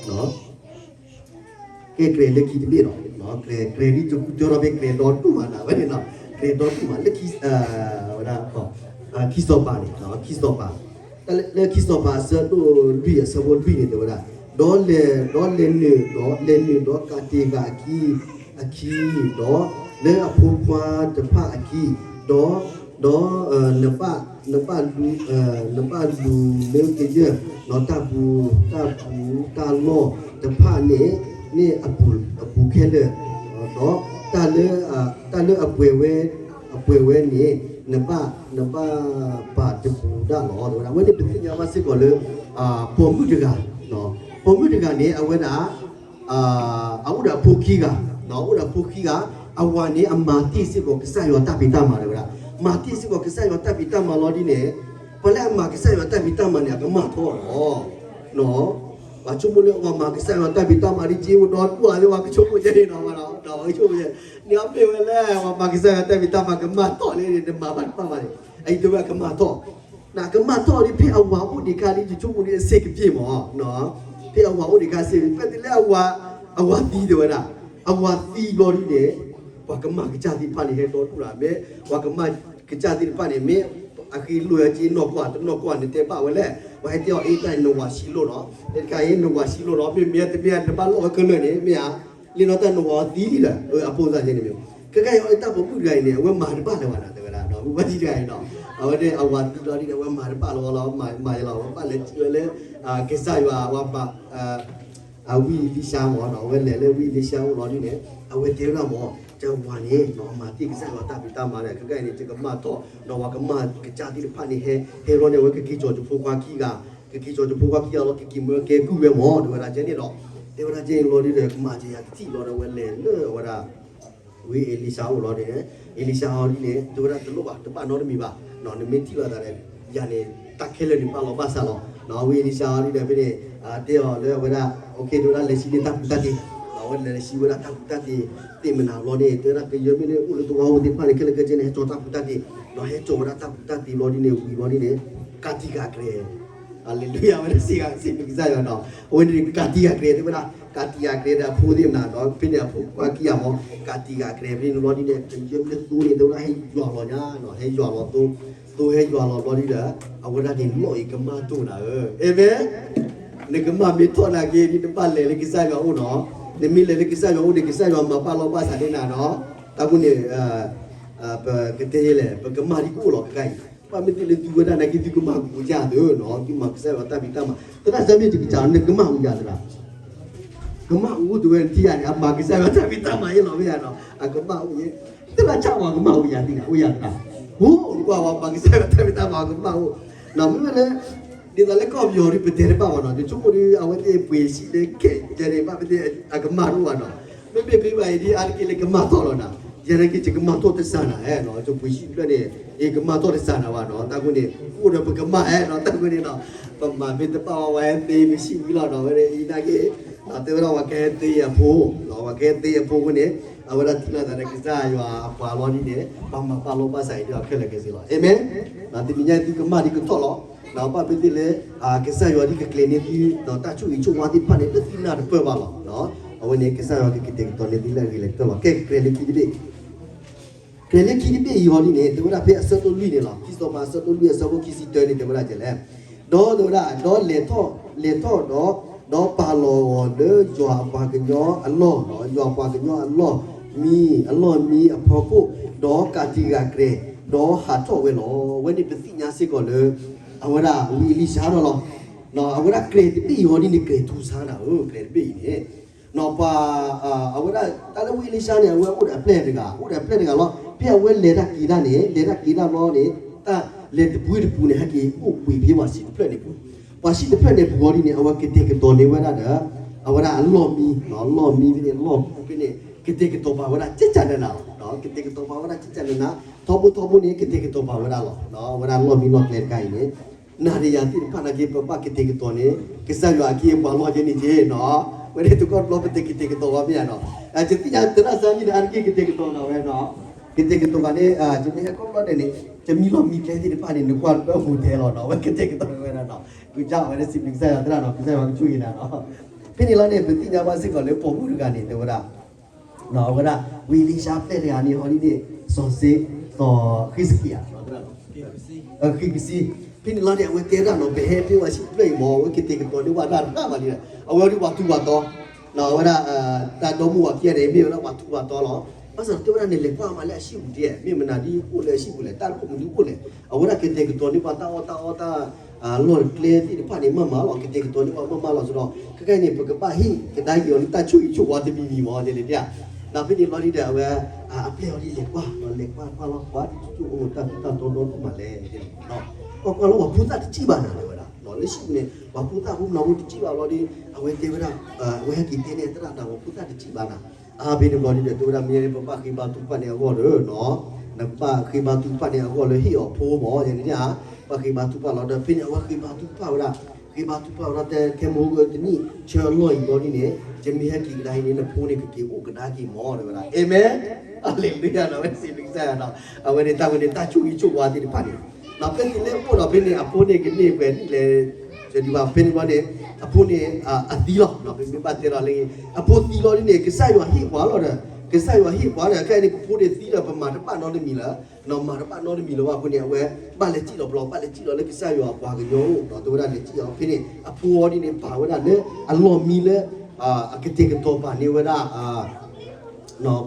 ကဲကြၢးလၢခံတဘ့ၣ်ဒီး, ကြၢး, ကြၢးဒ်ယကတဲဒီးဖဲကြၢးဒီဒူၣ်မးနၤဝဲန့ၣ်လီၤ. ကြၢးဒီဒူၣ်မးလၢ ဝဲဒၣ် ခံစီၤပၤန့ၣ်, ခံစီၤပၤ, လၢခံစီၤပၤအဆၢဒိၣ်လွံၢ်အဆၢဖိလွံၢ်န့ၣ် တဲဝဲဒၣ်, ဒီးလဲၤ, ဒီးလဲၤနုာ်ဒီး, လဲၤနုာ်ဒီးကးတံာ်ဃာ်အခံ, အခံ, ဒီးလၢအဖိခွါတဖၣ်အခံ, ဒီး, ဒီး, နဘၣ်, နဘၣ်လူ, နဘၣ်လူၤလၢကယၢၢ်, ဒီးတၢ်ပူၤ, တၢ်ပူၤတၢ်လီၢ်တဖၣ်န့ၣ်, န့ၣ်အပူၤ, အပူၤခဲလၢာ်, ဒီးတၢ်လၢ, တၢ်လၢအပှဲၤဝဲ, အပှဲၤဝဲန့ၣ် နဘၣ်, နဘၣ်ပာ်တပူၤဒၣ်လီၤ. အဝဲန့ၣ်ပသ့ၣ်ညါဘၣ်စ့ၢ်ကီးလၢ ပိာ်မုၣ်တဂၤ, ပိာ်မုၣ်တဂၤန့ၣ် အဝဲဒၣ် အအိၣ်ဒီးအဖိခံဂၤ, အိၣ်ဒီးအဖိခံဂၤ, အဝၤန့ၣ် အမၤတ့ၢ်စ့ၢ်ကီးကစၢ်ယွၤတၢ်ဖံးတၢ်မၤ တဲဝဲဒၣ်, မၤတ့ၢ်စ့ၢ်ကီးကစၢ်ယွၤတၢ်ဖံးတၢ်မၤလီၤဒ်န့ၣ်, ပှၤလၢအမၤကစၢ်ယွၤတၢ်ဖံးတၢ်မၤန့ၣ် အကမၣ်ထီၣ်လီၤ. ပှၤဆိကမိၣ်လၢပှၤမၤကစၢ်ယွၤတၢ်ဖံးတၢ်မၤဒ်က့အိၣ်ဒီးတူၢ်အါလၢပှၤကဆိကမိၣ်ကဲန့ၣ်နီၤ, ပှၤဆိကမိၣ်ကဲ, နမ့ၢ်ဝဲလၢပှၤမၤကစၢ်ယွၤတၢ်ဖံးတၢ်မၤကမၣ်ထီၣ်လံန့ၣ် နမၤဘၣ်တဘၣ်ဘၣ်န့ၣ်, အအံၤတဲဝဲကမၣ်ထီၣ် နကမၣ်ထီၣ်ဒ်ဖဲအဝၤအိၣ်ဒံးခါဒ်ယဆိကမိၣ်ဒ်အစ့ၢ်ကပ့ၢ်မး, ဖဲအဝၤအိၣ်ဒံးခါစ့ၢ်ကပ့ၢ် ဖဲတုၤလၢအဝၤ, အဝၤသံတဲဝဲဒၣ်, အဝၤသံဘျီဒ်န့ၣ်, ပှၤကမၣ်ကစၢ်သ့ၣ်တဖၣ်န့ၣ် ဟဲဒီဒူၣ်ဒၣ်, မ့ၢ်ပှၤကမၣ်ကစၢ်သ့ၣ်တဖၣ်န့ၣ် မ့ၢ်အဃ့လိာ်အက့နီၢ်ကွၢ်တနီၢ်ကွၢ်န့ၣ် တဲဘၣ်ဝဲလဲၣ်, ပှၤဟဲတဲအီၤအ့ၣ်တၢ်အံၤနဝၤဆံးလိာ်နီၤ, တခါအံၤနဝၤဆံးလိာ်နီၤ, မ့မ့ၢ်တမ့ၢ်နဘၣ်လိာ်ဝဲခဲလၢာ်န့ၣ် မ့ၢ်ဧါ, လၢနီၢ်တၢ်နဝၤသံလံဒီး အဖိသၣ်ယဲန့ၣ်မ့ၢ်, ခဲခါအံၤတၢ်ပိာ်မုၣ်တဂၤအံၤန့ၣ် အဝဲမၤတဘၣ်လၢၤဘၣ်နၤ တဲဝဲဒၣ်, ဒီးမုၢ်ဘၣ်ထံတဂၤအံၤနီၤ, အဝဲန့ၣ်အဝၤသံဘျီဒ်န့ၣ် အဝဲမၤတဘၣ်လၢၤဘၣ်လီၤ, မၤယလီၤ အဝဲဘၣ်လဲၤထံၣ်ဝဲလၢ ကစၢ်ယွၤအဝၤပာ် အဝံအ့လံၡါမးနီၤ, အဝဲလဲၤလၢဝံအ့လံၡါအိၣ်လီၤဒ်န့ၣ် အဝဲတဲဝဲဒၣ်မး, ယဝၤန့ၣ် မၤတ့ၢ်ကစၢ်ယွၤတၢ်ဖံးတၢ်မၤဒီး ခဲခါအံၤန့ၣ် ယကမၣ်ထီၣ်, ဒီးပှၤကမၣ်ကစၢ်သ့ၣ်တဖၣ်န့ၣ် ဟဲ, ဟဲလီၤန့ၣ် အဝဲကက့ၤကၠီၤယဖိခွါခံဂၤ, ကက့ၤကၠီၤယဖိခွါခံဂၤလီၤ ကက့ၤမၢကဲကုၢ်ဝဲမး တဲဝဲဒၣ်ကဲန့ၣ်ဒီး, တဲဝဲဒၣ်ကဲန့ၣ်လီၤဒ်ဒီး ကမၤကယၤကထံၣ်လီၤဒီး အဝဲလဲၤလၢအဝဲဒၣ် ဝံအ့လံၡါအိၣ်လီၤန့ၣ်, အ့လံၡါအီၤဒ်န့ၣ် တဲဝဲဒၣ်တလိၣ်ဘၣ် တဘၣ်နီတမံၤဘၣ်, နမ့ၢ်ထံၣ်လိာ်သးဒီး ယၤန့ၣ် တၢ်ခဲလၢာ်န့ၣ် ဘၣ်လီၤဘၣ်စးလီၤ, ဝံအ့လံၡါအီၤဒ်န့ၣ် ဖဲန့ၣ် တဲအီၤလၢအဝဲဒၣ် တဲဝဲဒၣ်လဲၤဆံန့ၢ်တၢ်ပူၤတၢ်တ့, အဝဲလဲၤဆံဝဲဒၣ်တၢ်ပူၤတၢ်တ့, သ့ၣ်မနၤလီၤန့ၣ် တဲဝဲဒၣ်ကယၢမ့ၢ်န့ၣ် အိၣ်လၢသဝီဖိသ့ၣ်တဖၣ်န့ၣ် ခဲလၢာ်ခဲဆ့န့ၣ် ဟဲကၠီၤတၢ်ပူၤတၢ်တ့, ဒီးဟဲကၠီၤဝဲဒၣ်တၢ်ပူၤတၢ်တ့လီၤဒ်န့ၣ် ဝံၤလီၤဒ်န့ၣ် ကးတံာ်ဃာ်ကြဲး ဟါလ့လူယၤ ဝဲဒၣ်စံးဂ့ၤစံးဘျုးကစၢ်ယွၤနီၤ, အဝဲန့ၣ်ကးတံာ်ဃာ်ကြဲး တဲဝဲဒၣ် ကးတံာ်ဃာ်ကြဲးဒီးအဖိသ့ၣ်မနၤဒီး ဖဲန့ၣ်အဖိခွါခံဂၤမး ကးတံာ်ဃာ်ကြဲးဖဲန့ၣ်လီၤဒ်န့ၣ် ကယဲၢ်မ့ၢ်သိန့ၣ် တဲဝဲဒၣ်ဟဲယွၤလီၤညါနီၤ ဟဲယွၤလီၤသိ, သိဟဲယွၤလီၤဘျီဒ်ဒီး အဝဲဒၣ်န့ၣ်လီၤအံၤကမၣ်တအိၣ်နၤဧၢ, အၤမ့ၣ်, နကမၣ်မ့ၢ်ထီၣ်နာ်က့ ဒ်နဘၣ်လဲၤလၢကစၢ်ယွၤအိၣ်နီၤ, နမ့ၢ်လဲၤလၢကစၢ်ယွၤအိၣ်န့ၣ် ကစၢ်ယွၤမၤဘၣ်လီၤဘၣ်စးန့ၢ်နၤနီၤ, တၢ်ဖိန့ၣ် ပကတဲလဲၣ် ပကမၣ်ဒ်ကအိၣ်လီၤခဲခါအံၤ ဘၣ်မ့ၢ်သ့ၣ်လၢသုဝဲဒၣ်နာ်က့ သုကမၤကအိၣ်ယၤသ့နီၤ, သုမၤကစၢ်ယွၤတၢ်ဖံးတၢ်မၤ, သရၣ်စၢ်မ့ၢ်တကစၢ် နကမၤအိၣ်ယၤသရၣ်, ကမၤအိၣ်တဝဲနထံၣ်ယၤန့ၣ် အမၤကစၢ်ယွၤတၢ်ဖံးတၢ်မၤယဲလီၤမ့ၢ်ယၤနီၤ, အကမၤအိၣ်ယဲ, သရၣ်ဆၣ်ဝဲကမၤအိၣ်ယၤသ့နီၤ, အိၣ်ယၤသရၣ်, အိၣ်ကွၢ်ဝဲမၤကစၢ်ယွၤတၢ်ဖံးတၢ်မၤကမၤအိၣ်, မ့မ့ၢ်လၢ ဒ်သိးလၢကီၢ်ပယီၤဒ်ပတဲတဘၣ်ဘၣ်နီၤ, ယဆိကမိၣ်ဒီး အဝဲသ့ၣ်ပှ့ၤဆံးလၢခဲကဲန့ၣ် ဘၣ်မ့ၢ်သ့ၣ်အကမၤတအိၣ်ဘၣ်နီၤ, မ့မ့ၢ်ဖဲဘၣ်အံၤဒ်အါတက့ၢ်လၢကမၤထီၣ်လီၤနီၤ, ယဲနာ်က့ ယကမၤထီၣ်တစၢ်နၤနီၤ, ယပှ့ၤဆံးတဖျၢၣ်န့ၣ် ယကမၤထီၣ်တစၢ်နၤဘၣ်နီၤ, တၢ်ဃိန့ၣ် အိၣ်ဒီးပကမၤဟဲနီၤ, တၢ်ဃိန့ၣ်နီၤ, ပမၤမ့ၢ်တဘၣ်ဝဲ ဝဲသ့ပှ့ၤဆံးဝံၤလီၤနီၤ, ဝဲဒၣ်အံၤနာ်က့ တဲဝဲဒၣ်ပှၤကဟဲသ့အဖိ, ပှၤကဟဲသ့အဖိအဃိန့ၣ် အဝဲဒၣ်ထံၣ်လိာ်သးဒီးကစၢ်ယွၤအပှၤလီၤဒ်န့ၣ် ပှၤမၤပာ်လီၤဘၣ်ဆၣ်အံၤဒီးခဲလၢာ်ခဲဆ့လီၤ. အၤမ့ၣ်. တနံၤညါသုကမၣ်ဒ်ကထီၣ်လီၤ. ဘၣ်မ့ၢ်သ့ၣ်လၢ ကစၢ်ယွၤဒ်ကကျဲၤန့ၢ်သု ဒီးတၢ်ဆိၣ်ဂ့ၤဆိၣ်ဝါသ့ၣ်တဖၣ်န့ၣ် လၢသုနၢ်တပၢၢ်ဘၣ်လီၤ. အဝဲန့ၣ်ကစၢ်ယွၤကကတဲာ်ကတီၤန့ၢ်သုလၢအဂ့ၤလၢကတၢၢ်လီၤ. ကဲ ကကျဲၤလၢခံတဘ့ၣ် ကျဲၤလၢခံတဘ့ၣ်အံၤအီၤဒ်န့ၣ် တဲဝဲဒၣ်ဖဲအဆၢဒိၣ်လွံၢ်န့ၣ်လီၤ. ခံစီၤပၤအဆၢဒိၣ်လွံၢ်အဆၢဖိခံဆံတၢန့ၣ် တဲဝဲဒၣ်ဒ်လဲၣ်. ဒီးတဲဝဲဒၣ် ဒီးလဲၤထီၣ် လဲၤထီၣ်ဒီး ဒီးပာ်လီၤအီၤလၢယွၤအပှၤကညီအလီၢ်, ယွၤအပှၤကညီအလီၢ်မံ, အလီၢ်မံအဖီခိၣ်, ဒီးကးတံာ်ဃာ်ကျဲ, ဒီးဟးထီၣ်ဝဲလီၤ. အဝဲန့ၣ်ပသ့ၣ်ညါစ့ၢ်ကီးလၢ အဝဲဒၣ်ဝံအ့လံၡါထီၣ်လီၤ. အဝဲဒၣ်ကျဲၤတဘ့ၣ်အံၤအီၤဒ်န့ၣ် ကျဲၤထူဆါနၤဧၢ, ကျဲၤတဘ့ၣ်အံၤန့ၣ် ပှၤ အဝဲဒၣ်တၢ်လၢဝံအ့လံၡါန့ၣ် အဝဲအိၣ်ဒီးအပျဲၢ်တဂၤ, အိၣ်ဒီးအပျဲၢ်တဂၤလီၤ. ဖဲအဝဲလဲၤတၢ်က့ၤတၢ်န့ၣ် လဲၤတၢ်က့ၤတၢ်ဘျီန့ၣ် တၢ်လဲၤတပူၤတပူၤန့ၣ် ဟဲက့ၤအိၣ်ကွံာ်ဖဲပှၤဆံးတဖျၢၣ်န့ၣ်ပူၤ, ပှၤဆံးတဖျၢၣ်န့ၣ်ပူၤအီၤဒ်န့ၣ် အဝဲကတဲာ်ကတီၤန့ၢ်ဝဲဒၣ်ဒီး အဝဲဒၣ်အလီၢ်မံ, လီၢ်မံဖဲန့ၣ် လီၢ်ပူၤဖဲန့ၣ် ကတဲာ်ကတီၤပာ်ဝဲဒၣ်ကကနနၤ, ကတဲာ်ကတီၤပာ်ဝဲဒၣ်ကကနနၤ, ထီဘိထီဘိန့ၣ် ကတဲာ်ကတီၤပာ်ဝဲဒၣ်လီၤ. အဝဲဒၣ်လီၢ်မံလီၢ်ကျဲတခါအံၤန့ၣ် နၤဒီးယၤသ့ၣ်တဖၣ်နာ်က့ ပဘၣ်ကတဲာ်ကတီၤန့ၣ် ကစၢ်ယွၤအက့အပှၤလီၢ်ကဲန့ၣ်က့နီၤ, ဝဲန့ၣ်တကီၢ်တဘျီပတကတဲာ်ကတီၤဘၣ်မ့ၢ်ဧါနီၤ, ယသ့ၣ်ညါသရၣ်စၢ်မ့ၢ်န့ၣ် အါတက့ၢ်ကတဲာ်ကတီၤနၤဝဲနီၤ, ကတဲာ်ကတီၤဘၣ်န့ၣ် ယမ့ၢ်ဟဲခီဖျိဒဲးန့ၣ် ယမံလီၢ်မံကျဲသ့ၣ်တဖၣ်န့ၣ် နကွၢ်တၢ်အိၣ်ထဲလီၤနီၤ, ဝဲကတဲာ်ကတီၤဝဲဒၣ်နီၤ, ကစၢ်ဝဲဒၣ်စံးဘျုးကစၢ်ယွၤသရၣ်နီၤ, ကစၢ်ယွၤကဆိၣ်ဂ့ၤနၤနီၤ, ဖဲန့ၣ်လီၤန့ၣ် ပသ့ၣ်ညါဘၣ်စ့ၢ်ကီးလၢပိာ်မုၣ်တဂၤန့ၣ် တဲဝဲဒၣ် အဝဲဒၣ် ဝံအ့လံၡါအပျဲၢ်တဂၤန့ၣ် ဟီဒ်န့ၣ် စီၤစ့, စီၤဃံးစကံဧါ, ဃံးကစံ, ဖဲန့ၣ်လီၤန့ၣ် အဝဲတဲဒၣ်နီၤ ပဟဲဖဲပှၤဆံးတဖျၢၣ်အံၤမ့ၢ် အဝဲကတဲာ်ကတီၤန့ၢ်ပှၤတၢ်တဖၣ်ဘၣ်ဒ်လဲၣ်, အဝဲဒၣ်ပှၤထူးပှၤတီၤ, အဝဲဒၣ် တၢ်ဒီမါဝၤခံဂၤန့ၣ် မ့ၢ်ဝဲဒၣ်ပှၤထူးပှၤတီၤလီၤ. ဘၣ်ဆၣ်တဲဝဲဒၣ်န့ၣ် လဲၤကွၢ်မးလၢအဟံၣ်ပူၤဒ်လဲၣ်, မ့ၢ်မနုၤဒ်အိၣ်လၢအဟံၣ်ပူၤလဲၣ်, တၢ်တခိၣ်မနုၤအိၣ်လဲၣ်, အဝဲဒၣ်ကတဲာ်ကတီၤန့ၢ်ပှၤတၢ်အီၣ်တၢ်အီတၢ် လီၢ်ကျဲသ့ၣ်တဖၣ်န့ၣ် မ့ၢ်မးလီၤ, ကတဲာ်ကတီၤန့ၢ်ပှၤမ့ၢ်မးလီၤ. ဆိုတော့ ခဲကနံၣ်န့ၣ် ပကဘၣ်ဟ့ၣ်ကဒါက့ၤအီၤလၢတၢ်ဆိၣ်ဂ့ၤဆိၣ်ဝါတမံၤမံၤမ့ၢ် တဲလဲၣ်ဒၣ်, ဒီးဖဲန့ၣ်လီၤဒ်ဒီး အဝဲ အပျဲၢ်အီၤဒ်လဲၤကွၢ်, လဲၤကွၢ်ကွၢ်လီၤ ပှၤတကၠိၣ်အိၣ်တၢ်ထူးတၢ်တီၤဒီဒိၣ်မးလဲၣ်, ကွၢ်ကွၢ်လီၤ ပှၤဖိသၣ်တစံၣ်ဘၣ်နၤ တဲဝဲဒၣ်, လၢဟံၣ်ပူၤန့ၣ် ပှၤဖိသၣ်ဖိမနုၤဖိတစံၣ်ဘၣ်လီၤဒီး အဝဲတဲဝဲဒၣ် အဝဲဟဲက့ၤတဲန့ၣ် သရၣ်တၢ် ပှၤဖိသၣ်တစံၣ်ဘၣ်နၤ, အါဖဲန့ၣ်ဘျီဒ်ဒီး တဲဝဲဒၣ်မ့ၢ်န့ၣ် ပဘၣ်ဃ့ဘါထုကဖၣ်န့ၣ်အဂီၢ်ဒီး နကဘၣ်ဃ့ဘါထုကဖၣ်န့ၣ်အဂီၢ်လၢဟ့ၣ်အီၤဖိမ့ၢ် ယန့ၣ်ဒ်ဧါ, ဘၣ်ဃ့ဘါထုကဖၣ်လီၤဒီး ဖဲန့ၣ်အဝဲဃ့ဘါထုကဖၣ်ဝဲဒၣ်, ဃ့ဘါထုကဖၣ်ဝဲဒၣ်တဲ ခဲမုၢ်ဂီၤတနံၣ် ဆၢအလီၢ်အံၤဘျီဒ်န့ၣ် ယမ့ၢ်ဟဲက့ၤကဒါအံၤန့ၣ် နဖိန့ၣ် ကက့ၤအိၣ်ကဒါက့ၤမ့ၢ် တဲဝဲဒၣ်, အၤမ့ၣ်, ဟါလ့လူယၤနီၤ, ဝဲစံးဘျုးကစၢ်ယွၤနီၤ, အဝဲန့ၣ်တၢ်ဝဲန့ၣ် တၢ်ဆိၣ်ဂ့ၤဆိၣ်ဝါသ့ၣ်တဖၣ်န့ၣ် ဖဲန့ၣ်လၢအိၣ်ဒီးဖဲန့ၣ် အဖိန့ၣ်ကန့ၢ်ပှဲၤနံၣ်လဲၣ်, ဖဲန့ၣ်ဘျီန့ၣ် အဖိန့ၣ် အသံလီၤ, ပမ့ၢ်ဘၣ်တဲဒီးလၢ အဖိသံလီၤဒ်န့ၣ် ကစၢ်ယွၤဟ့ၣ်ပှၤလီၤဒီး ကစၢ်ယွၤဟ့ၣ်ပှၤဒီး ခဲအံၤန့ၣ် ပဖိန့ၣ်သံဒီး ပမၤတဘၣ်နီတမံၤလၢၤ, မၤတဘၣ်နီတမံၤလၢၤဘၣ်အဃိန့ၣ် အဝဲဘၣ်လဲၤစံၣ်လီၤဘျီ ဘၣ်လဲၤစံၣ်လီၤလၢကစၢ်ယွၤအပှၤကညီအိၣ် တဲဝဲဒၣ်လဲၤစံၣ်လီၤဖဲန့ၣ် အဖိအီၤဒ်န့ၣ် ပာ်ဝဲဒၣ်လၢအလီၢ်မံလၢ အကတဲာ်ကတီၤပာ်န့ၢ်ဝဲဒၣ်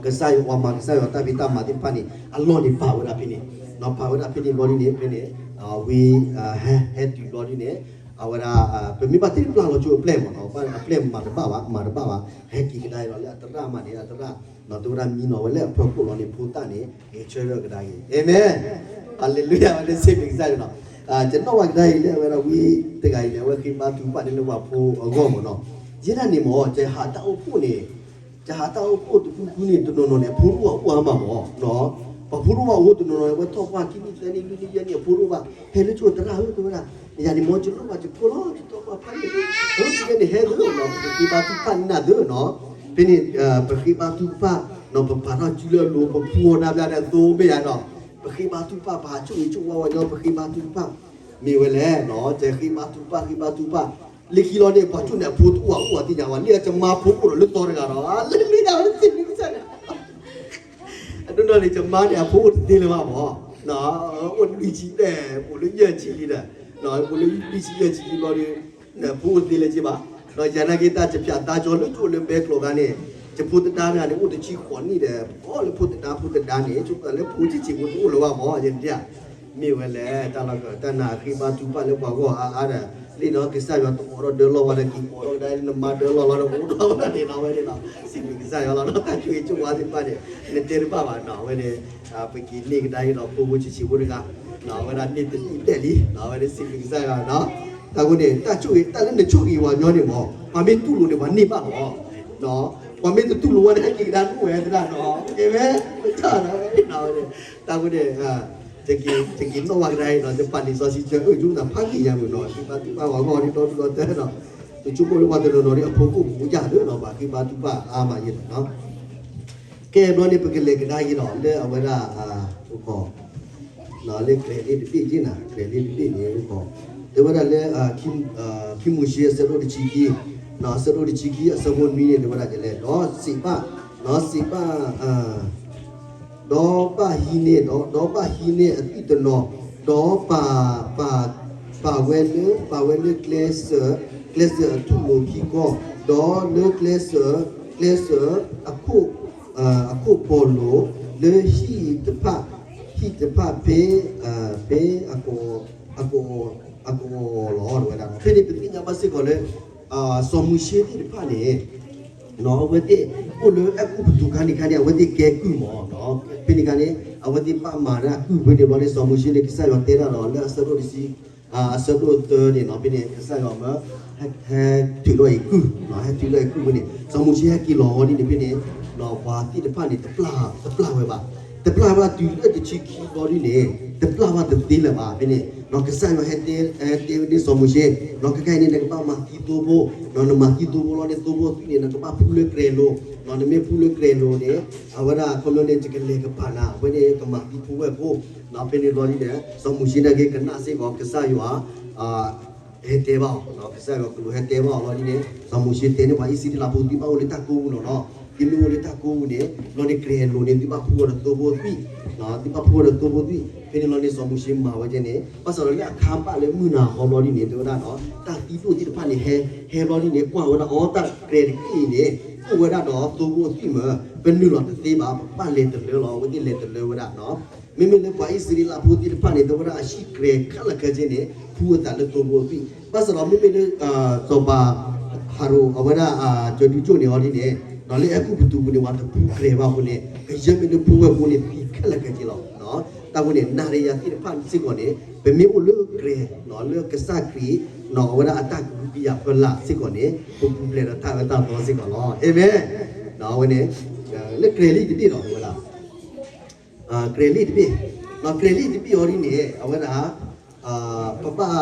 ကစၢ်ယွၤပှၤမၤကစၢ်ယွၤတၢ်ဖံးတၢ်မၤသ့ၣ်တဖၣ်န့ၣ် အလီၢ်န့ၣ်ပာ်ဝဲဒၣ်ဖဲန့ၣ်, ပာ်ဝဲဒၣ်ဖဲန့ၣ်ဘျီဒ်န့ၣ် ဖဲန့ၣ် ဝံ ဟဲတုၤဘျီဒ်န့ၣ် အဝဲဒၣ် ပမ့ၢ်ဘၣ်တ့ၢ်ပျၢ်လီၤကၠိအပျဲၢ်မ့ၢ်နီၤ ဘၣ်အပျဲၢ်မၤတဘၣ်ဘၣ် မၤတဘၣ်ဘၣ် ဟဲက့ၤကဒါအံၤလီၤလၢအသရၣ်မၤန့ၣ် အသရၣ် တဲဝဲဒၣ်မံနီၤဝဲလၢအဖီခိၣ်လီၤန့ၣ် ဖိသၣ်န့ၣ် ဂဲၤဆၢထၢၣ်ကဒါက့ၤ အၤမ့ၣ်, ဟါလ့လူယၤ ဝဲဒၣ်စံးဘျုးကစၢ်ယွၤနီၤ, ယနီၣ်ဘၣ်ကဒါအံၤလၢအဝဲဒၣ်ဝံတဂၤအံၤန့ၣ် အဝဲဃ့ဘါထုကဖၣ်န့ၣ်လၢပှၤဖိအဂီၢ်မ့ၢ်နီၤ, ယဲဒၣ်န့ၣ်မ့ၢ် ယဟးတၢ်အိၣ်ဖှိၣ်န့ၣ် ယဟးတၢ်အိၣ်ဖှိၣ်တဖုဖုန့ၣ် တနီၤနီၤန့ၣ် အဖိတအိၣ်ဘၣ်အိၣ်အါမးမ့ၢ်နီၤ, ပှၤဖိတအိၣ်ဘၣ်အိၣ်တနီၤနီၤန့ၣ် အဝဲထီၣ်ပှၢ်ခံနံၣ်သၢနံၣ်လွံၢ်နံၣ်ယဲၢ်နံၣ်အဖိတအိၣ်ဘၣ် ဟဲလၢကၠိသရၣ်ဧၢ တဲဝဲဒၣ်, ယၤန့ၣ်မ့ၢ် ယလိၣ်ဘၣ်ယဖိလီၤ ယထီၣ်ပှၢ်ဖးန့ၣ် အၢ ကဲန့ၣ်ဟဲသၢနီၤ ပဃ့ဘါထုကဖၣ်န့ၢ်နၤသၢနီၤ, ဖဲန့ၣ် ပဃ့ဘါထုကဖၣ်နီၤ ပပာ်ထီၣ်စုလၢအလိၤ ပဖှူအီၤနၤဘျါဒီးသိမ့ၢ်ယါနီၤ, ပဃ့ဘါထုကဖၣ် ပဟးဆိၣ်ဂ့ၤဆိၣ်ဝါဝဲညီ ပဃ့ဘါထုကဖၣ် မ့ၢ်ဝဲလဲၣ်နီၤ ယဃ့ဘါထုကဖၣ် ဃ့ဘါထုကဖၣ် လၢခံလီၤန့ၣ် ပှၤကၠိန့ၣ် အဖိတအိၣ်ဘၣ်အိၣ်အသ့ၣ်ညါဝဲ လၢအကမါဖိအိၣ်ဒီးလၢသီတဂၤဒီး လၢလၢယၤဝဲသ့ၣ်န့ၣ် အဒိနီၤန့ၣ် ယမါန့ၣ် အဖိအိၣ်တသ့လၢၤဘၣ်မး, အိၣ်လွံၢ်ဆံဘျဲၣ် အိၣ်လၢယဲၢ်ဆံလံဒီး, အိၣ်လၢလွံၢ်ဆံယဲၢ်ဆံလံဘျီဒီး, ဖိအိၣ်တသ့လၢၤဘၣ်, ဒီးယၤနာ်က့တၢ် ယဖၠးသါကၠီလၢကၠိလၢဘဲကျိးဂၤန့ၣ်, ယဖိသဒါတဂၤန့ၣ် အိၣ်တဆံဃိးနံၣ်ဒီး ပီလၢဖိသဒါဖိသဒါန့ၣ် ဆိကမိၣ်လၢဖိဆံးဆံးဖိတအိၣ်လၢၤဘၣ်မး ယဲန့ၣ်ဧါ, မ့ၢ်ဝဲလဲၣ်, တၢ်လီၢ်ကီၢ် တၢ်နာ်ဃ့ဘါထုကဖၣ်လၢပှၤဂီၢ်အါအါဒီး လံာ်ဒီးကစၢ်ယွၤတအိးထီၣ်ဒၢလီၢ်ဝဲဒီး က့ၤအိးထီၣ်ကဒါနမါဒၢလီၢ်လီၤဒီး အိးထီၣ်ဝဲဒၣ်န့ၣ်လီၤ. ဝဲန့ၣ်လီၤ စံးဘျုးကစၢ်ယွၤလီၤ. တၢ်ဆိၣ်ဂ့ၤဆိၣ်ဝါသ့ၣ်တဖၣ်န့ၣ် နတဲတဘၣ်ဘၣ်နီၤ. ဝဲန့ၣ် ပက့ၤန့ၢ်ကဒါအံၤဒီး ဖိဖိဆံးဆံးဖိတဂၤ ဝဲဒၣ်န့ၢ်တနံၣ်ဒဲးလံ ဝဲန့ၣ် စံးဘျုးကစၢ်ယွၤနီၤ. တၢ်ဃိန့ၣ် တၢ်ဆိၣ်ဂ့ၤ တၢ်လၢနဆိၣ်ဂ့ၤပှၤညီန့ၣ်မ့ၢ် ပှၤမ့ၢ်တူၢ်လိာ်န့ၣ် ပှၤန့ၢ်ဘၣ်လီၤ. ပှၤမ့ၢ်တတူၢ်လိာ်ဝဲန့ၣ် ဟဲက့ၤကဒါတအိၣ်ဝဲသရၣ်နီၤ. အၤမ့ၣ်, တၢ်န့ၣ် တၢ်ဃိန့ၣ် တက့ၤနီၣ်ဝဲကဒါအံၤနီၤ, တပာ်လံာ်စီဆှံကၢအၢၣ် ကၠူနသးဖးဂ့ၤညါမုၢ်နီၤ, ဃ့ဘါထုကဖၣ်ပှၤဂီၢ်ဒ်ဒီဒူၣ်ဒီတဲနီၤ, တဆိကမိၣ်လၢပှၤတနီၤနီၤဒ်အဖိကိၣ်ပူၤယၢ်လၢနီၤ, ဘၣ်ဃ့ဘါထုကဖၣ်အါမးယဲၢ်နီၤ. ကဲဘျီန့ၣ် ပကလဲၤကဒါအံၤနီၤ လၢအဝဲဒၣ် အိၣ်ခိး လၢကျဲၤလ့တဘ့ၣ်ယဲၢ်နၤ, ကျဲၤလ့တဘ့ၣ်န့ၣ် အိၣ်ခိး တဲဝဲဒၣ်လၢ ခံမိၤၡ့အဆၢဒိၣ်တဆံခံ, အဆၢဒိၣ်တဆံခံ အဆၢဖိနွံန့ၣ် တဲဝဲဒၣ်ကလဲၣ်, ဒီးစံးဘၣ်, ဒီးစံးဘၣ် ဒီးဘၣ်ဟံးန့ၢ်, ဒီး ဒီးဘၣ်ဟံးန့ၢ်အသွံၣ်တနီၤ, ဒီးပာ်, ပာ်, ပာ်ဝဲလၢ, ပာ်ဝဲလၢကျဲစၢၤ, ကျဲစၢၤအထူၣ်လိၤခံကီၢ်, ဒီးလၢကျဲစၢၤ, ကျဲစၢၤအခိၣ်, အခိၣ်ပီၤလိၤ လၢဟံၣ်တဖၣ်, ဟံၣ်တဖၣ်ဖဲ, ဖဲအက, အက, အကအီၤလီၤ တဲဝဲဒၣ်. ဖဲန့ၣ် ပသ့ၣ်ညါဘၣ်စ့ၢ်ကီးလၢ စီၤမိၤၡ့သ့ၣ်တဖၣ်န့ၣ် အဝဲသ့ၣ်အိၣ်လၢအဲၤကူပတူၤခါန့ၣ်ခါန့ၣ် အဝဲသ့ၣ်ကဲကုၢ်မး, ဖဲန့ၣ်ခါန့ၣ် အဝဲသ့ၣ်ဘၣ်မၤတၢ်ကုၢ်ဖဲန့ၣ်ဘျီန့ၣ် စီၤမိၤၡ့န့ၣ် ကစၢ်ယွၤတဲတၢ်ဒီး လၢအဆၢဒိၣ်တဆံ, အဆၢဒိၣ်သၢန့ၣ်နီၤ, ဖဲန့ၣ် ကစၢ်ယွၤမၢ ဟဲထုးထီၣ်အံၤကုၢ်, ဟဲထုးထီၣ်အံၤကုၢ်ဖဲန့ၣ် စီၤမိၤၡ့ဟဲက့ၤလီၤအီၤဒ်န့ၣ် ဖဲန့ၣ် ပှၤသ့ၣ်တဖၣ်န့ၣ် တပျၢ်, တပျၢ်ဝဲဘၣ်, တပျၢ်ဘၣ်တုၤလၢတဆံခံဘျီဒ်န့ၣ် တပျၢ်ဘၣ်တသ့လၢၤဘၣ်. ဖဲန့ၣ် ကစၢ်ယွၤဟဲတဲ, ဟဲတဲဝဲန့ၣ်စီၤမိၤၡ့, ခဲခါအံၤန့ၣ် နကဘၣ်မၤသံသိဖိ, နမၤသံသိဖိလီၤန့ၣ် သိဖိသွံၣ်န့ၣ် နကဘၣ်ဖှူလၢကျဲၤလိၤ, နမ့ၢ်ဖှူလၢကျဲၤလိၤန့ၣ် အဝဲဒၣ်ခီပညီန့ၣ် ယကလဲၤကပာ်နၤ, အဝဲန့ၣ်ကမၤသံဖိဝဲၢ်ဖိ, ဖဲန့ၣ်ဘျီဒ်န့ၣ် စီၤမိၤၡ့န့ၣ်က့ၤကနၣ်စ့ၢ်ကီး ကစၢ်ယွၤ ဟဲတဲဘၣ်အီၤ, ကစၢ်ယွၤကလူးဟဲတဲဘၣ်အီၤလီၤဒ်န့ၣ် စီၤမိၤၡ့တဲန့ၢ်ပှၤအံၣ်စရ့လးဖိ သုဘၣ်အိၣ်လၢတၢ်ကိးပူၤနီၤနီၤ, သုမ့ၢ်အိၣ်လၢတၢ်ကိးပူၤန့ၣ် လီၤန့ၣ်ကျဲၤလိၤန့ၣ် သုဘၣ်ဖှူဝဲဒီးသိဖိသွံၣ်, သုဘၣ်ဖှူဝဲဒီးသိဖိသွံၣ်. ဖဲန့ၣ်လီၤန့ၣ် စီၤမိၤၡ့မၤဝဲဒ်န့ၣ် ဘၣ်ဆၣ်ဒီးလၢအခါဘၣ်လၢမုၢ်နၤဟီဘျီဒ်န့ၣ် တဲဝဲဒၣ်နီၤ တၢ်သံဒိၣ်သ့ၣ်တဖၣ်န့ၣ် ဟဲ, ဟဲဘျီဒ်န့ၣ် ကွၢ်ဝဲဒၣ်အီၤ တၢ်ကျဲၤတက့ၢ်အံၤန့ၣ် အိၣ်ဝဲဒၣ်ဒီးသိဖိသွံၣ်မး, ပနုာ်လီၤတသ့ဘၣ်, ပဘၣ်လဲၤတလၢလီၤ, အဝဲသ့ၣ်လဲၤတလၢဝဲဒၣ်နီၤ. မ့မ့ၢ်လၢပှၤအံၣ်စရ့လးဖိသ့ၣ်တဖၣ်န့ၣ် တဲဝဲဒၣ်အဟံၣ်ကျဲၤခဲလၢာ်ခဲဆ့န့ၣ် ဖှူအသးလၢသိဖိသွံၣ်, ဘၣ်ဆၣ်ဒီးမ့မ့ၢ်လၢ စီၤပၤ ဖၤရိၤ အဝဲဒၣ် ကၠီၤဒုကၠိၣ်န့ၣ်အီၤဒ်န့ၣ် ဒီးလၢအဲၤကူပတူးပူၤန့ၣ် ပှၤတဖှူကျဲၤဘၣ်အဃိန့ၣ် ကယဲၢ်မ့ၢ်လၢဖိဝဲၢ်ဖိန့ၣ် သံခဲလၢာ်ခဲဆ့လီၤ. တၢ်ဃိန့ၣ် နၤဒီးယၤသ့ၣ်တဖၣ်စ့ၢ်ကီးန့ၣ် ပမ့ၢ်အိၣ်လၢကျဲၤ လၢကစၢ်ခရံာ် အဝဲဒၣ်အတၢ်ကဟုကယာ်ဖီလာ်စ့ၢ်ကီးန့ၣ် ပပူၤဖျဲးဒီးတၢ်အၢတၢ်သီစ့ၢ်ကီးလီၤ. အၤမ့ၣ်. အဝဲန့ၣ် လၢကျဲၤလံတဘ့ၣ်လီၤ တဲဝဲဒၣ် ကျဲၤလံတဘ့ၣ်, ကျဲၤလံတဘ့ၣ်အီၤဒ်န့ၣ် အဝဲဒၣ် ပဘၣ်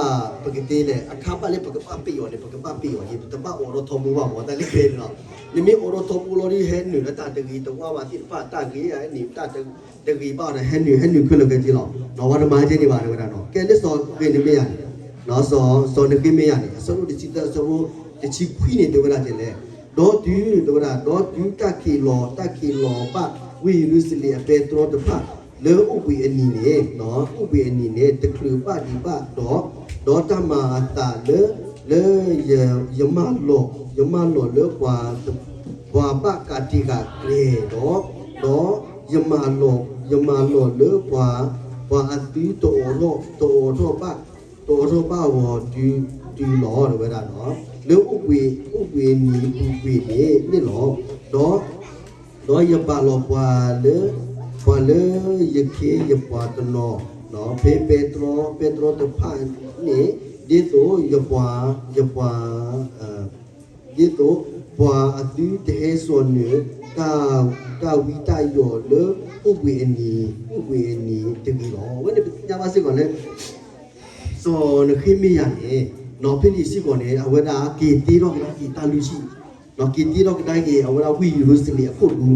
ပကတဲလဲၣ် အခါဘၣ်လၢပကဘၣ်ပ့ၢ်အီၤန့ၣ် ပကဘၣ်ပ့ၢ်အီၤန့ၣ် ပတဘၣ်အိးထီၣ်ထီဘိဘၣ်မး တၢ်လၢကျဲၤန့ၣ်လီၤ. နမ့ၢ်အိးထီၣ်ထီဘိလီၤဒ် ဟဲနုာ်လၢတၢ်တဂ့ၤတဝါဘၣ်သ့ၣ်တဖၣ် တၢ်ဂ့ၤန့ၣ် တၢ်တဂ့ၤဘၣ်ဒီး ဟဲနုာ် ဟဲနုာ်ခဲလၢာ်ခဲဆ့လီၤ. ဒီးဝဲတမၤကဲန့ၣ်ဘၣ် တဲဝဲဒၣ်နီၤ ကဲလၢစီၤနဃ့မယၤန့ၣ် စီၤနဃ့မယၤန့ၣ် အဆၢဒိၣ်တဆံသၢ အဆၢဖိတဆံခွံန့ၣ် တဲဝဲဒၣ်ဒ်လဲၣ် ဒီးတုၤ တဲဝဲဒၣ် ဒီးတုၤတၢ်ခ့ၣ်လီၤ တၢ်ခ့ၣ်လီၤဘၣ် ဝ့ၢ်ယရူၤၡလ့ၣ်အပဲတြီတဖၣ် လၢအိၣ်ဘှံးအနံၤန့ၣ် အိၣ်ဘှံးအနံၤန့ၣ် တချုးဘၣ်ဒံးဘၣ်ဒီး ဒီးတၢ်မၤအသးလၢ လၢ ယမၢလီၤ ယမၢလီၤလၢပှၤ ပှၤဘၣ်ကးတံာ်ဃာ်ကျဲၤဒီး ဒီးယမၢလီၤ ယမၢလီၤလၢပှၤ ပှၤအသုတအိးထီၣ် တအိးထီၣ်ဘၣ် တအိးထီၣ်ဘၣ်အဂီၢ် တုၤလီၤ တဲဝဲဒၣ်ဒီး လၢအိၣ်ဘှံး အိၣ်ဘှံးအနံၤပူၤကွံာ်န့ၣ်န့ၣ်လီၤ. ဒီး ဒီးယပာ်လီၤပှၤလၢ ပှၤလၢယခ့ယပှၤတနီၤ ဖဲပဲတြီ ပဲတြီတဖၣ်န့ၣ် ဒ်သိးယပှၤ ယပှၤ ဒ်သိးပှၤအသုတဟဲစိာ်နုာ် တၢ် တၢ်ဝံတၢ်ယိးလၢ အိၣ်ဘှံးအနံၤ အိၣ်ဘှံးအနံၤတဂ့ၤလီၤ. အဝဲန့ၣ်ပသ့ၣ်ညါဘၣ်စ့ၢ်ကီးလၢ စီၤနဃ့မယၤန့ၣ် နီၤဖဲန့ၣ်စ့ၢ်ကီးန့ၣ် အဝဲဒၣ်က့ၤတ့ထီၣ်ကဒါက့ၤတၢ်လုၢ်ဟံၣ် က့ၤတ့ထီၣ်ကဒါက့ၤ အဝဲဒၣ်ဝ့ၢ်ယရူၤၡလ့ၣ်အခိၣ်ဒူ,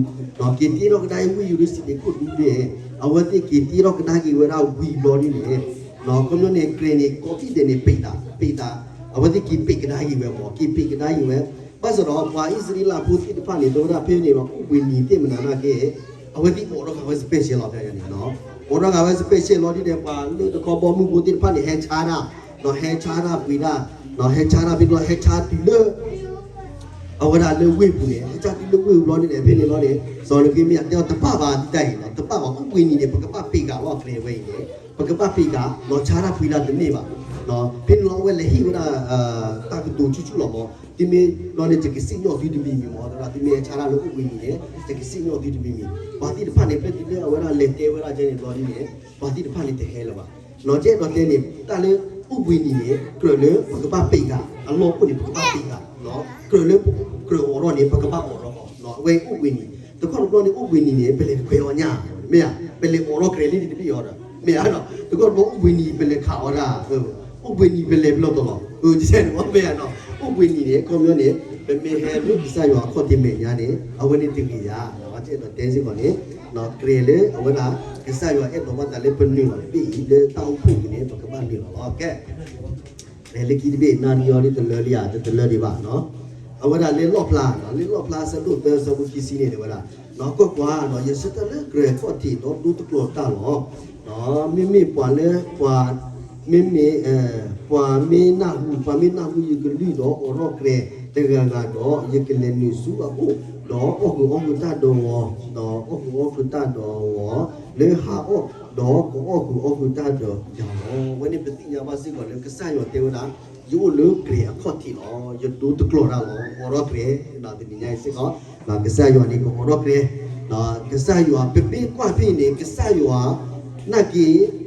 က့ၤတ့ထီၣ်ကဒါက့ၤဝ့ၢ်ယရူၤၡလ့ၣ်ခိၣ်ဒူန့ၣ် အဝဲသ့ၣ်က့ၤတ့ထီၣ်ကဒါက့ၤဝဲဒၣ်ဝံၤဘျီဒ်န့ၣ် ခီပညီန့ၣ် ကျဲၤန့ၣ် ကိးဘံၣ်ဒဲးန့ၣ် ပံးသး ပံးသး အဝဲသ့ၣ်က့ၤပံးကဒါက့ၤဝဲမး က့ၤပံးကဒါက့ၤဝဲ ဘၣ်ဆၣ်ဒီးပှၤအံၣ်စရ့လးဖိသ့ၣ်တဖၣ်န့ၣ် တဲဝဲဒၣ်ဖဲန့ၣ်လီၤ အိၣ်ဘှံးနံၤသ့ၣ်မနုၤနာ်က့ အဝဲသ့ၣ်အိးထီၣ်ဃာ်ဝဲ special လီၤ ဖဲန့ၣ် အိးထီၣ်ဃာ်ဝဲ special လီၤဒ်န့ၣ် ပှၤလၢတခီဘီမုၢ်ဖိသ့ၣ်တဖၣ်န့ၣ် ဟဲဆါတၢ် ဒီးဟဲဆါတၢ်ပှ့ၤတၢ် ဒီးဟဲဆါတၢ်ဖဲန့ၣ် ဟဲဆါတုၤလၢ အဝဲဒၣ်လၢဝ့ၢ်ပူၤန့ၣ် ဟဲကၢ်သံလၢဝ့ၢ်ပူၤလီၤန့ၣ် ဖဲန့ၣ်လီၤန့ၣ် စီၤနဃ့မယၤတဲအီၤတဘၣ်ဘၣ် ဒ်တၢ်အံၤလီၤ တဘၣ်ဘၣ် အိၣ်ဘှံးနံၤန့ၣ် ပကဘၣ်ပ့းဃာ်လီၤကျဲဝဲအံၤန့ၣ် ပကဘၣ်ပ့းဃာ် လီၤဆါတၢ်ဖှံလၢတန့ၢ်ဘၣ် ဖဲန့ၣ်လီၤ အဝဲလဲၤဟ့ၣ်ဝဲဒၣ် တၢ်ကတိၤဆူၣ်ဆူၣ်လီၤမး သုမ့ၢ်လီၤန့ၣ် ယကစံၣ်ညီၣ်သုတမံၤမံၤမး သုမ့ၢ်ဟဲဆါတၢ်လၢအိၣ်ဘှံးနံၤန့ၣ် ယကစံၣ်ညီၣ်သုတမံၤမံၤ ပှၤသ့ၣ်တဖၣ်န့ၣ် ဖဲတုၤလၢအဝဲဒၣ်လဲၤတဲဝဲဒၣ်ကဲန့ၣ်ဘျီဒ်န့ၣ် ပှၤသ့ၣ်တဖၣ်န့ၣ်တဟဲလၢၤဘၣ် နီၢ်ကဲဒီးတဲန့ၣ် တၢ်လၢအိၣ်ဘှံးနံၤန့ၣ် ကြၢးလၢပကဘၣ်ပ့းဃာ် အလီၢ်အိၣ်န့ၣ် ပကဘၣ်ပ့းဃာ် ကြၢးလၢကြၢးအိးထီၣ်န့ၣ် ပကဘၣ်အိးထီၣ် အဝဲအိၣ်ဘှံးနံၤ တခီတဘျီန့ၣ် အိၣ်ဘှံးနံၤန့ၣ် ပလဲၤတခွဲးအီၣ်ညၣ် မ့ၢ်ဧါ ပလဲၤအိးထီၣ်ကြဲးလံတဘ့ၣ်အီၤဒီး မ့ၢ်ဧါ တခီတဘျီအိၣ်ဘှံးနံၤ ပလဲၤခးအီၣ်တၢ် အိၣ်ဘှံးနံၤပလဲၤပလီၢ်တလီၢ် ကဲန့ၣ်မ့ၢ်ဧါ အိၣ်ဘှံးနံၤန့ၣ် ခီပညီန့ၣ် ပမ့ၢ်ဟဲလၢကစၢ်ယွၤအခီၣ်ထံးမဲာ်ညါန့ၣ် အဝဲန့ၣ်တဂ့ၤယၤ ကဲဒီးတဲစ့ၢ်ကီးန့ၣ် ကြၢးလၢအဝဲဒၣ် ကစၢ်ယွၤအဲၣ်ဒိးဘၣ်သးလၢပနုာ်လီၤတဘ့ၣ်အံၤ လၢတၢ်အိၣ်ဖှိၣ်ပူၤန့ၣ် ပကဘၣ်နုာ်လီၤလီၤ ကဲ လၢခံတဘ့ၣ် နၣ်ရံၣ်အီၤဒ်တလၢလံဧါ တတလၢဒံးဘၣ်နီၤ အဝဲဒၣ်လၢလီၣ်ဖျါ လၢလီၣ်ဖျါအဆၢဒိၣ်သၢအဆၢဖိခံဆံန့ၣ် တဲဝဲဒၣ် ကွၢ်ကွၢ်, ယဆၢထၢၣ်လၢကြၢးအခီၣ်ထံးဒီးဒိတကျိးတၢ်လီၤ. မ့မ့ၢ်ပှၤလၢပှၤ, မ့မ့ၢ် ပှၤမ့ၢ်နၢ်ဟူ, ပှၤမ့ၢ်နၢ်ဟူယကလုၢ်ဒီးအိးထီၣ်ကြဲးတဂၤဂၤဒီး, ယကလဲၤနုာ်ဆူအအိၣ်, ဒီးအီၣ်ဃုာ်အီၣ်ဃုာ်တၢ်ဒီးအီၤ, ဒီးအီၣ်ဃုာ်အီၣ်ဃုာ်တၢ်ဒီးအီၤ, လၢဟါအီၣ်, ဒီးကအီၣ်ဃုာ်အီၣ်ဃုာ်တၢ်ဒီးယၤလီၤ. အဝဲန့ၣ်ပသ့ၣ်ညါဘၣ်စ့ၢ်ကီးလၢကစၢ်ယွၤတဲဝဲဒၣ်, ယအိၣ်လၢကြဲးအခီၣ်ထံးလီၤ. ယဒိတကျိးတၢ်လီၤ. အိးထီၣ်ကြဲး, တနံၤညါအံၤစ့ၢ်ကီး, ကစၢ်ယွၤန့ၣ်ကအိးထီၣ်ကြဲး, ကစၢ်ယွၤ ပမ့ၢ်ကွၢ်ဖဲအံၤန့ၣ် ကစၢ်ယွၤ နာ်က့ၤ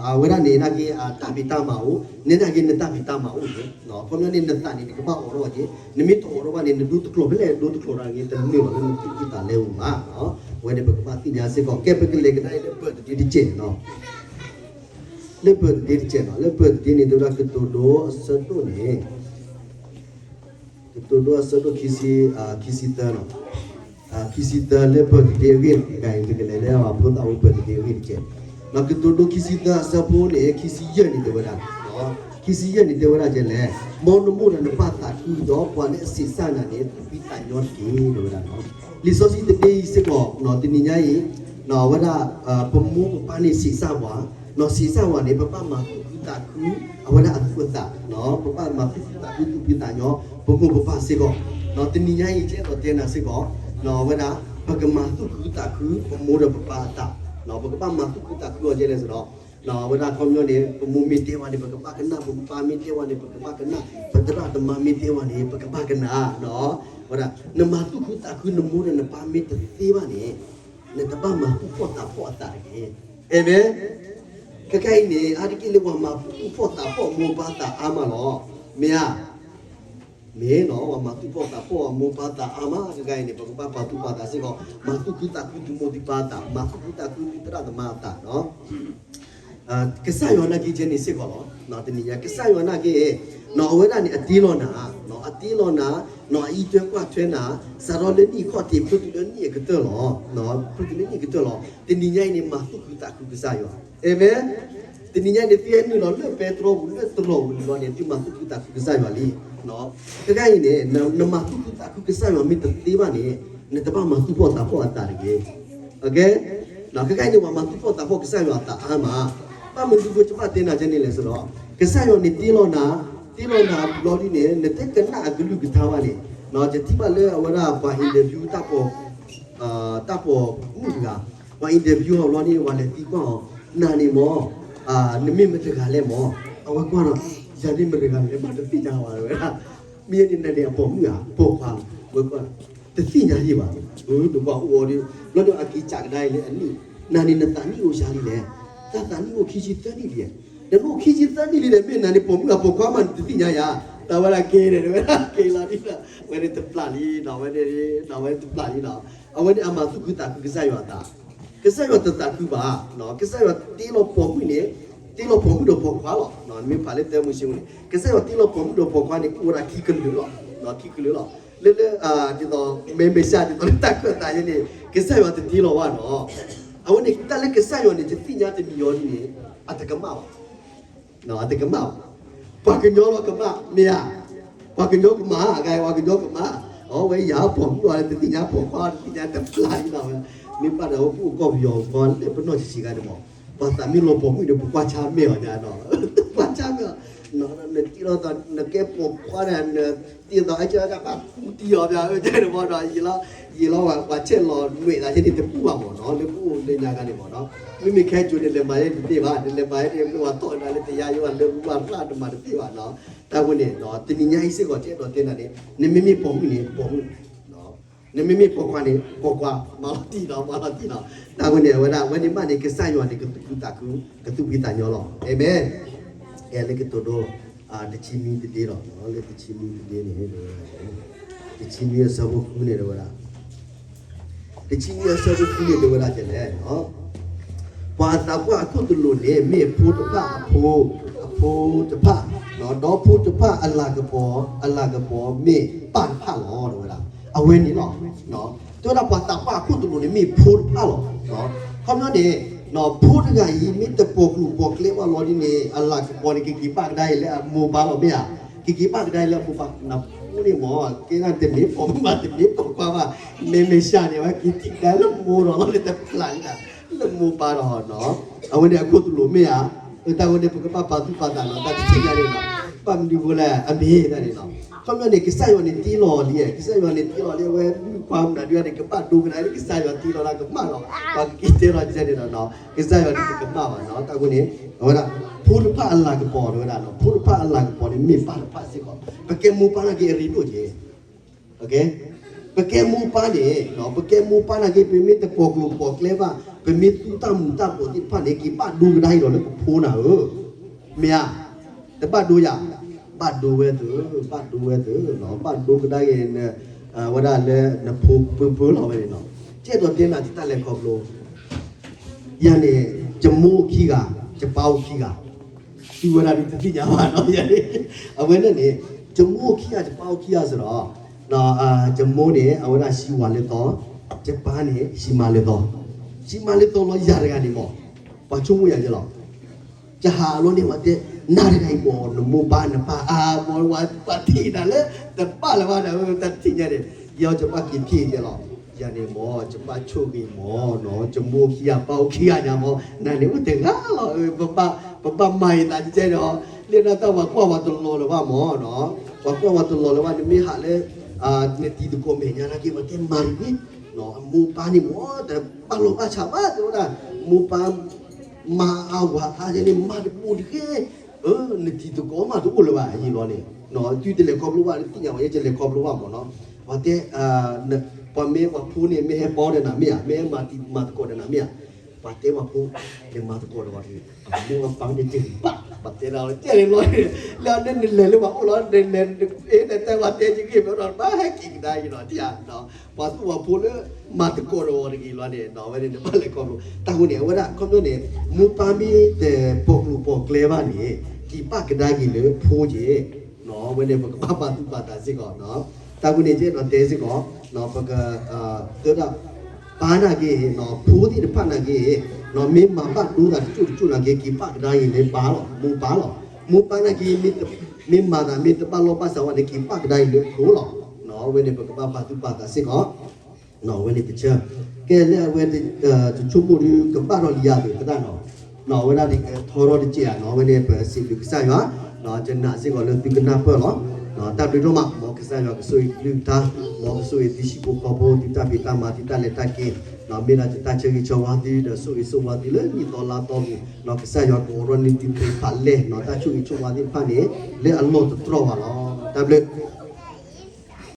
အဝဲဒၣ်န့ၣ် နာ်က့ၤအတၢ်ဖံးတၢ်မၤအိၣ်, နဲဒၣ်က့ၤနတၢ်ဖံးတၢ်မၤအိၣ်န့ၣ်, ခီပညီန့ၣ် နသးန့ၣ် နကဘၣ်အိးထီၣ်က့ၤ, နမ့ၢ်တအိးထီၣ်ဘၣ်န့ၣ် နဒိတကျိးဖဲလဲၣ် ဒိတကျိးတၢ်န့ၣ် တနုာ်လီၤလၢနသူၣ်ကံၢ်သးလဲပူၤဘၣ်. အဝဲန့ၣ်ပကဘၣ်သ့ၣ်ညါစ့ၢ်ကီး, ကဲပကလဲၤကဒါအံၤလၢ birthday တကဲးနီၤ လၢ birthday တကဲးနီၤ, လၢ birthday န့ၣ် တဲဝဲဒၣ်ကတိၤဒိအဆၢဒိၣ်န့ၣ်, ကတိၤဒိအဆၢဒိၣ် ခံဆံသၢနီၤ, ခံဆံသၢလၢ birthday အဂ့ၢ်, တနံၤညါအံၤ ယကလဲၤလၢပှၤဖိသၣ်ဖိ birthday အဂ့ၢ်တကဲး, ကတိၤဒိ ခံဆံသၢအဆၢဖိန့ၣ် ခံဆံယဲၢ်န့ၣ်တဲဝဲဒၣ်, ခံဆံယဲၢ်န့ၣ်တဲဝဲဒၣ်ဒ်လဲၣ်, မ်နမိၢ်ဒီးနပၢ်သးခုဒီး ပှၤလၢအဆံးစၢ်နၤန့ၣ် သူၣ်ဖှံသးညီတက့ၢ် တဲဝဲဒၣ်နီၤ. လံာ်စီဆှံတဒ့အံၤစ့ၢ်ကီး တနံၤညါအံၤ အဝဲဒၣ် ပမိၢ်ပပၢ်န့ၣ်ဆံးစၢ်ပှၤ, ဆံးစၢ်ပှၤန့ၣ် ပဘၣ်မၤသူၣ်ခုသးခု အဝဲဒၣ်အသူၣ်အသး, ပဘၣ်မၤသူၣ်ခုသးခု သူၣ်ဖှံသးညီ ပမိၢ်ပပၢ်စ့ၢ်ကီး, တနံၤညါအံၤ ယအဲၣ်ဒိးတဲနၤစ့ၢ်ကီး, အဝဲဒၣ် ပကမၤသူၣ်ခုသးခု ပမိၢ်ဒီးပပၢ်အသး, ပကဘၣ်မၤသူၣ်ခုသးခုအီၤဒ်လဲၣ်ဆိုတော့, အဝဲဒၣ်ခီပညီန့ၣ် ပမိၢ်မ့ၢ်တဲဝဲန့ၣ် ပကဘၣ်ကနၣ်, ပပၢ်မ့ၢ်တဲဝဲန့ၣ် ပကဘၣ်ကနၣ်, ပသရၣ်သမါမ့ၢ်တဲဝဲန့ၣ် ပကဘၣ်ကနၣ်, ဝဲဒၣ် နမၤသူၣ်ခုသးခုနမိၢ်ဒီးနပၢ်မ့ၢ်တသ့ဘၣ်န့ၣ်, နတဘၣ်မၤသူၣ်ဖှီၣ်သးဖှီၣ်အသးတဂ့ၤ. အၤမ့ၣ်. ခဲခါအံၤန့ၣ် အါတက့ၢ်လၢပှၤမၤသူၣ်ဖှီၣ်သးဖှီၣ်မိၢ်ပၢ်သးအါမးလီၤ. မ့ၢ်ဧါ. မ့ၢ်နီၤ ပှၤမၤသူၣ်ဖှီၣ်သးဖှီၣ်မိၢ်ပၢ်သးအါမး ခဲခါအံၤန့ၣ် ပကဘၣ်ပာ်သူၣ်ပာ်သးစ့ၢ်ကီး, မၤသူၣ်ခုသးခုသုမိၢ်သုပၢ်အသး, မၤသူၣ်ခုသးခုသုသရၣ်သမါအသးနီၤ. ကစၢ်ယွၤနာ်က့ၤကဲန့ၣ်စ့ၢ်ကီးလီၤ. တနံၤညါ ကစၢ်ယွၤနာ်က့ၤ, အဝဲဒၣ်န့ၣ် အတ့လီၤနၤ, အတ့လီၤနၤ, အအံးထွဲကွၢ်ထွဲနၤ, စးထီၣ်လၢနံၣ်အခီၣ်ထံး ဖုတုၤလၢနံၣ်အကတၢၢ်လီၤ. ဖုတုၤလၢနံၣ်အကတၢၢ်လီၤ. တနံၤညါအံၤန့ၣ် မၤသူၣ်ခုသးခုကစၢ်ယွၤ. အၤမ့ၣ်. တနံၤညါန့ၣ် သုဟဲနုာ်လီၤလၢပဲတြီပူၤ လၢတြီပူၤန့ၣ်လီၤန့ၣ် သုမၤသူၣ်ခုသးခုကစၢ်ယွၤလံ. ခဲခါအံၤန့ၣ် နမၤသူၣ်ခုသးခုကစၢ်ယွၤမ့ၢ်တသ့ဘၣ်န့ၣ် နတဘၣ်မၤသူၣ်ဖှီၣ်သးဖှီၣ်အသးတဂ့ၤ. ခဲခါအံၤန့ၣ် ပှၤမၤသူၣ်ဖှီၣ်သးဖှီၣ်ကစၢ်ယွၤအသးအါမး, ဘၣ်မနုၤဃိယဘၣ်တဲနၤကဲန့ၣ်လဲၣ်ဆိုတော့, ကစၢ်ယွၤန့ၣ်တ့လီၤနၤ, တ့လီၤနၤဘျီဒ်န့ၣ် နတကနၣ်အကလုၢ်ကထါဘၣ်န့ၣ်, ယထံၣ်ဘၣ်လၢအဝဲဒၣ်ပှၤ interview တၢ်ပိာ်, တၢ်ပိာ်မုၣ်တဂၤ, ပှၤ interview အီၤဘျီန့ၣ် ပှၤလဲၤသံကွၢ်အီၤ, နၤန့ၣ်မ့ၢ်, နမ့ၢ်မတဂၤလဲၣ်မ့ၢ်, အဝဲကွၢ်ဒီး, ယၤန့ၣ်မတဂၤလဲၣ် မးတသ့ၣ်ညါဘၣ်ဝဲဒၣ်, မ့ၢ်န့ၣ်နၤန့ၣ်အပိာ်မုၣ်ဧါ ပိာ်ခွါ, ဝဲကွၢ်, တသ့ၣ်ညါယံၤဘၣ်, နကွၢ်အိၣ်အီၤဒီး, ဘျီဒီးအက့ၤစးကဒါအံၤလၢအနံၣ်, နၤန့ၣ်နသးနံၣ်အိၣ်ဆါလံလဲၣ်, တၢ်သးနံၣ်အိၣ်ခံဆံသၢနံၣ်လံ, နအိၣ်ခံဆံသၢနံၣ်လံဒီး မ့ၢ်နၤန့ၣ်ပိာ်မုၣ်ဧါပိာ်ခွါမး နတသ့ၣ်ညါယၤ, တၢ်ဝဲဒၣ်ကဲန့ၣ် တဝဲဒၣ်ကဲလီၤဒ်, ဝဲန့ၣ်တပျၢ်လံ, ဝဲန့ၣ်, ဝဲတပျၢ်လံလီၤ, အဝဲန့ၣ်အမၤသူၣ်ခုသးခုကစၢ်ယွၤအသး, ကစၢ်ယွၤတသးခုဘၣ်, ကစၢ်ယွၤတ့လီၤပိာ်မုၣ်န့ၣ်, တ့လီၤပိာ်မုၣ်ဒီးပိာ်ခွါလီၤ, မ့ၢ်ဖးလၢတၢမိၤၡ့န့ၣ် ကစၢ်ယွၤတ့လီၤပိာ်မုၣ်ဒီးပိာ်ခွါန့ၣ် အိၣ်ဝဲဒၣ်ခံကလုာ်လီၤ, ခံကလုာ်လီၤ, လၢလၢ, ဒ်သိး, မ့မ့ၢ်စၢ်ဒ်သိးလၢတၢ်ခၢၣ်သးယဲန့ၣ် ကစၢ်ယွၤတတ့လီၤဘၣ်နီၤ, အဝဲန့ၣ်တၢ်လၢကစၢ်ယွၤန့ၣ် ယသ့ၣ်ညါတမံၤအီၤဒ်န့ၣ်, အတကမၣ်ဘၣ် အတကမၣ်ဘၣ်, ပှၤကညီလီၤကမၣ် မ့ၢ်ဧါ, ပှၤကညီကမၣ်, ပှၤကညီကမၣ်, အဝဲယၤပိာ်မုၣ်အီၤ တသ့ၣ်ညါပိာ်ခွါ တသ့ၣ်ညါတပျၢ်လံလီၤဝဲ, မ့ၢ်ဘၣ်ဒီးပအိၣ်ကီၢ်ပယီၤကီၢ်လၢပနီၢ်ဆံးဆံးခါန့ၣ်မး, ပှၤသးမ့ၢ်လီၤပိာ်မုၣ်ဒီး ပကွၢ်ဆါမဲာ်အီၤညါနီၤ, ပကွၢ်ဆါမဲာ်အီၤ နတံၢ်လီၤသး နကဲပိာ်ခွါန့ၣ် နတံၢ်လီၤသး အဲၣ်ကၢတၢ်ဘၣ်ကူတံၢ်အီၤ ပျၢ်အၢတဲတဘီဒီး ယံာ်လီၤ ယံာ်လီၤဝဲ ပှၤဆဲးလီၤနွဲၣ်သးဆဲန့ၣ် တဘူၣ်ဘၣ်မးနီၤ လၢပအိၣ်လၢညါခါန့ၣ်မးနီၤ မ့မ့ၢ်ခဲကိာ်န့ၣ် လဲၤမၤယဲတသ့ဘၣ် နလဲၤမၤယဲန့ၣ် မ့ၢ်ပှၤတီၢ်နၤလၢတယါယွၤလၢပှၤဖျါတမၤတသ့ဘၣ်နီၤ တၢ်ဝဲန့ၣ် တနံၤညါအံၤစ့ၢ်ကီး ကအဲၣ်ဒိးတဲနၤန့ၣ် နမ့မ့ၢ်ပိာ်မုၣ်န့ၣ် ပိာ်မုၣ် နမ့မ့ၢ်ပိာ်ခွါန့ၣ် ပိာ်ခွါ မၤလီၤတံၢ်နီၤ မၤလီၤတံၢ်နီၤ တၢ်ဝဲန့ၣ် အဝဲဒၣ် အဝဲန့ၣ်မးန့ၣ် ကစၢ်ယွၤန့ၣ် ကသူၣ်ဖှံသးခု ကသူၣ်ဖှံသးညီလီၤ အၤမ့ၣ် ကဲလၢကတိၤဒိ တဆံနွံတဒ့လီၤ လၢတဆံနွံတဒ့န့ၣ် တဆံနွံအဆၢဖိဃုန့ၣ်တဝဲဒၣ် တဆံနွံအဆၢဖိဃုန့ၣ်တဝဲဒၣ်လဲၣ် ပှၤအသးပှၢ်အခိၣ်သလုးန့ၣ် မ့ၢ်ဖိတဖၣ်အဖိ အဖိတဖၣ် ဒီးဖိတဖၣ်အလၤကပီၤ အလၤကပီၤမ့ၢ်ပၢ်တဖၣ်လီၤ တဝဲဒၣ် အဝဲန့ၣ်လီၤ တဲဝဲဒၣ်ပှၤသးပှၢ်အခိၣ်သလုးန့ၣ် မ့ၢ်ဖိတဖၣ်လီၤ ခီပညီန့ၣ် ဖိတဂၤအံၤ မ့ၢ်တပိာ်ကျိၤပိာ်ကျဲဘၣ်လီၤဒ်န့ၣ် အလၤကပီၤန့ၣ် ကက့ၤဘၣ်ကဒါအံၤလၢအမိၢ်ပၢ်လီၤမ့ၢ်ဧါ ကက့ၤဘၣ်ကဒါအံၤလၢအမိၢ်ပၢ် နဖိန့ၣ်မ့ၢ် ကဲဒၣ်တမ့ၢ်ပိာ်မုၣ်ဘၣ် တမ့ၢ်ပိာ်ခွါဘၣ် မ့မ့ၢ်စှၤန့ၣ် အဝဲက့ၤထံၣ်ကဒါလၢမိၢ်ဒီးလီၤ လၢတဖျးန့ၣ် လၢမိၢ်ပၢ်ဒီးနီၤ အဝဲန့ၣ်အခိၣ်သလုးမ့ၢ်ဧါ တၢ်ဝဲန့ၣ် ပကဘၣ်ပာ်သူၣ်ပာ်သးနီၤ တၢ်တထံၣ်ညါန့ၣ်နီၤ ဘၣ်မနုၤဃိလဲၣ် အမ့ၢ်တၢ်န့ၣ်နီၤ ခီပညီန့ၣ် ကစၢ်ယွၤန့ၣ်တ့လီၤလံ ကစၢ်ယွၤန့ၣ်တ့လီၤလံ အဝဲမုၣ်ခွါမနုၤဒုန့ၣ် ကဘၣ်ဒိကနၣ်လၢကစၢ်ယွၤတ့လီၤလၢကမၣ်လီၤ ပှၤကက့ၤတဲလီၤကဲန့ၣ်နီၤ ကစၢ်ယွၤန့ၣ်တကမၣ်ဘၣ်နီၤ တၢ်ဝဲန့ၣ် အဝဲဒၣ် ဖိတဖၣ်အလၤကပီၤတဝဲဒၣ်နီၤ ဖိတဖၣ်အလၤကပီၤန့ၣ် မ့ၢ်ပၢ်တဖၣ်စ့ၢ်ကီး ပကဲမိၢ်ပၢ်နာ်က့အရ့ဒိၣ်က့ၤ ပကဲမိၢ်ပၢ်န့ၣ် ပကဲမိၢ်ပၢ်နာ်က့ ပမ့ၢ်တပိာ်ကျိၤပိာ်ကျဲဘၣ် ပမ့ၢ်သူတၢ်မူၤတၢ်ဘှီးသ့ၣ်တဖၣ်န့ၣ် က့ၤဘၣ်ဒိကဒါအံၤဒီးလၢပဖိနၤဧၢ မ့ၢ်ဧါ တဘၣ်ဒိယၤ ဘၣ်ဒိဝဲသု ဘၣ်ဒိဝဲသု ဘၣ်ဒိကဒါက့ၤ ဝဲဒၣ်လၢနဖိပၢၤပၢၤလီၤဝဲန့ၣ်နီၤ ကဲဒိးတဲနၤတၢ်လဲၤခီဖျိ ယၤန့ၣ် ယမိၢ်အိၣ်ခံဂၤ ယပၢ်အိၣ်ခံဂၤ သုဝဲဒၣ်ဒ်တသ့ၣ်ညါဘၣ်နီၤ ယၤန့ၣ် အဝဲန့ၣ်န့ၣ် ယမိၢ်အိၣ်ခံဂၤ ယပၢ်အိၣ်ခံဂၤစ့ၢ်ဒီး ယမိၢ်န့ၣ် အဝဲဒၣ်ဟံးဝၤလၢသီ ယပၢ်န့ၣ် ဟံးမါလၢသီ ဟံးမါလၢသီလီၤ ယၤတဂၤန့ၣ်မး ပှၤဆိကမိၣ်ယၤယဲလီၤ ယဟးလီၤန့ၣ် ဝဲတဲ နၤတဂၤအံၤမး နမိၢ်ပၢ်နပၢ်အါမး ပှၤထံၣ်နၤလၢ တဘၣ်လၢၤဘၣ်ဒီး တၢ်တထံၣ်ညါန့ၣ် ယီၤယဘၣ်က့ၤထံၣ်ယဲလီၤ ယၤန့ၣ်မး ယဘၣ်ဆိၣ်ဂ့ၤမးနီၤ ယမိၢ်ခံဂၤပၢ်အိၣ်ခံဂၤညါမး နၤန့ၣ်အိၣ်တဂၤလီၤ ပဘၣ်မၤအံၤသးကဲဒီး လၢနတၢ်ပှၤကွၢ်ဝဲတလီၤလၢၤဘၣ်မးနီၤ ပှၤကွၢ်ဝဲတလီၤလၢၤဘၣ် နမ့ၢ်ဟးလၢ နတံၤသကိးမဲာ်ညါနာ်က့ ပှၤတဲမၤတဂ့ၤ အမိၢ်ပၢ်န့ၣ်မး တဘၣ်လိာ်ဘၣ်ဆးဘၣ် တဲဝဲဒၣ် မိၢ်ပၢ် မၤအဝၤအါန့ၣ် မၤတဘူးတဂ့ၤ နတံၤသကိးမးတအိၣ်လၢၤဘၣ် ယံာ်လီၤန့ၣ် သုတလဲၤခီဖျိဘၣ် သ့ၣ်ညါဝဲ ယတလဲၤခီဖျိဘၣ်မးနီၤ ပှၤတဲ ပှၤမ့ၢ်ပှၤဖိန့ၣ် မ့ၢ်ဟဲပီဒီးနၤမ့ၢ်ဧါ မ့ၢ်ဟဲမၤတံၤမၤသကိးဒီးနၤမ့ၢ်ဧါ ပှၤတဲပှၤဖိ လဲၤမၤသကိးဒီးဝဲတဂ့ၤ အမိၢ်အပၢ်န့ၣ်တဂ့ၤဘၣ် ပှၤတဲဒၣ်ဝဲတဲန့ၣ်လီၤ လၢအန့ၣ်နလဲၤလၢပှၤအိၣ်လီၤ နလဲၤ အဲ နတဲပှၤတဲယဂ့ၢ် မ့ၢ်ဒီးဘၣ်ဟဲက့ၤကဒါယံၤနီၤ တၢ် ပှၤသူၣ်ပှၤဖိလၢ မၤသကိးဒီးဝဲတဂ့ၤလီၤန့ၣ် အဝဲန့ၣ်နဘၣ်လဲၤခီဖျိ တၢ်ဝဲန့ၣ် အဝဲဒၣ်ခီပညီန့ၣ် မိၢ်ပၢ်မ့ၢ်တပိာ်ကျိၤပိာ်ကျဲဘၣ်န့ၣ် က့ၤပၣ်ကဒါက့ၤလၢဖိက့ၤ အဝဲန့ၣ် ပကဘၣ်ပာ်သူၣ်ပာ်သးစ့ၢ်ကီး တၢ်ဝဲန့ၣ် ယအဲၣ်ဒိးတဲစ့ၢ်ကီး ပက သၢဒၣ် ပၢ်နာ်က့ ဖိသ့ၣ်တဖၣ်နာ်က့ မ့ၢ်မၤဘၣ်ဒိသးတကၠိၢ်တကၠိၢ်နာ်က့ က့ၤပၣ်ကဒါက့ၤလၢပၢ်လီၤ မိၢ်ပၢ်လီၤ မိၢ်ပၢ်နာ်က့ မ့ၢ်မၤသးမ့ၢ်တဘၣ်လိာ်ဘၣ်စးဝဲန့ၣ် က့ၤပၣ်ကဒါက့ၤလၢဖိလီၤ အဝဲန့ၣ် ပကဘၣ်ပာ်သူၣ်ပာ်သးစ့ၢ်ကီး အဝဲန့ၣ်တဆၢ ကဲလၢအဝဲ တဆိကမိၣ်ဒု ကဘၣ်ထီၣ်လံယၤသ့ၣ်သရၣ်နီၤ အဝဲဒၣ်န့ၣ် ထီထီၣ်တစဲးဧါနီၤ အဝဲန့ၣ် ပစံးဘျုးကစၢ်ယွၤ ယနာ်စ့ၢ်ကီးလၢသုကနၢ်ပၢၢ်လီၤ တၢ်ဘျုးဒိၣ်မး မ်ကစၢ်ယွၤကဆိၣ်ဂ့ၤကလုၢ်ကထါ မ်ကဆိၣ်ဂ့ၤသုဟံၣ်ဖိဃီဖိ သုတၢ်ဖံးတၢ်မၤ သုတၢ်လဲၤတၢ်က့ၤ မ့ၢ်ဒၣ်တၢ်ဆၢဂ့ၤဆၢဝါသု ဒီးဆိၣ်ဂ့ၤဆိၣ်ဝါသုလၢနံၣ်သီလါသီပူၤ ကစၢ်ယွၤကအိးထီၣ်န့ၢ်သုသ့ၣ်တဖၣ်လဲၣ် တၢ်ဆိၣ်ဂ့ၤဆိၣ်ဝါသ့ၣ်တဖၣ်န့ၣ် လၢအလီၢ်တတြီၢ်ဘၣ်လီၤ တၢ်ဘျုး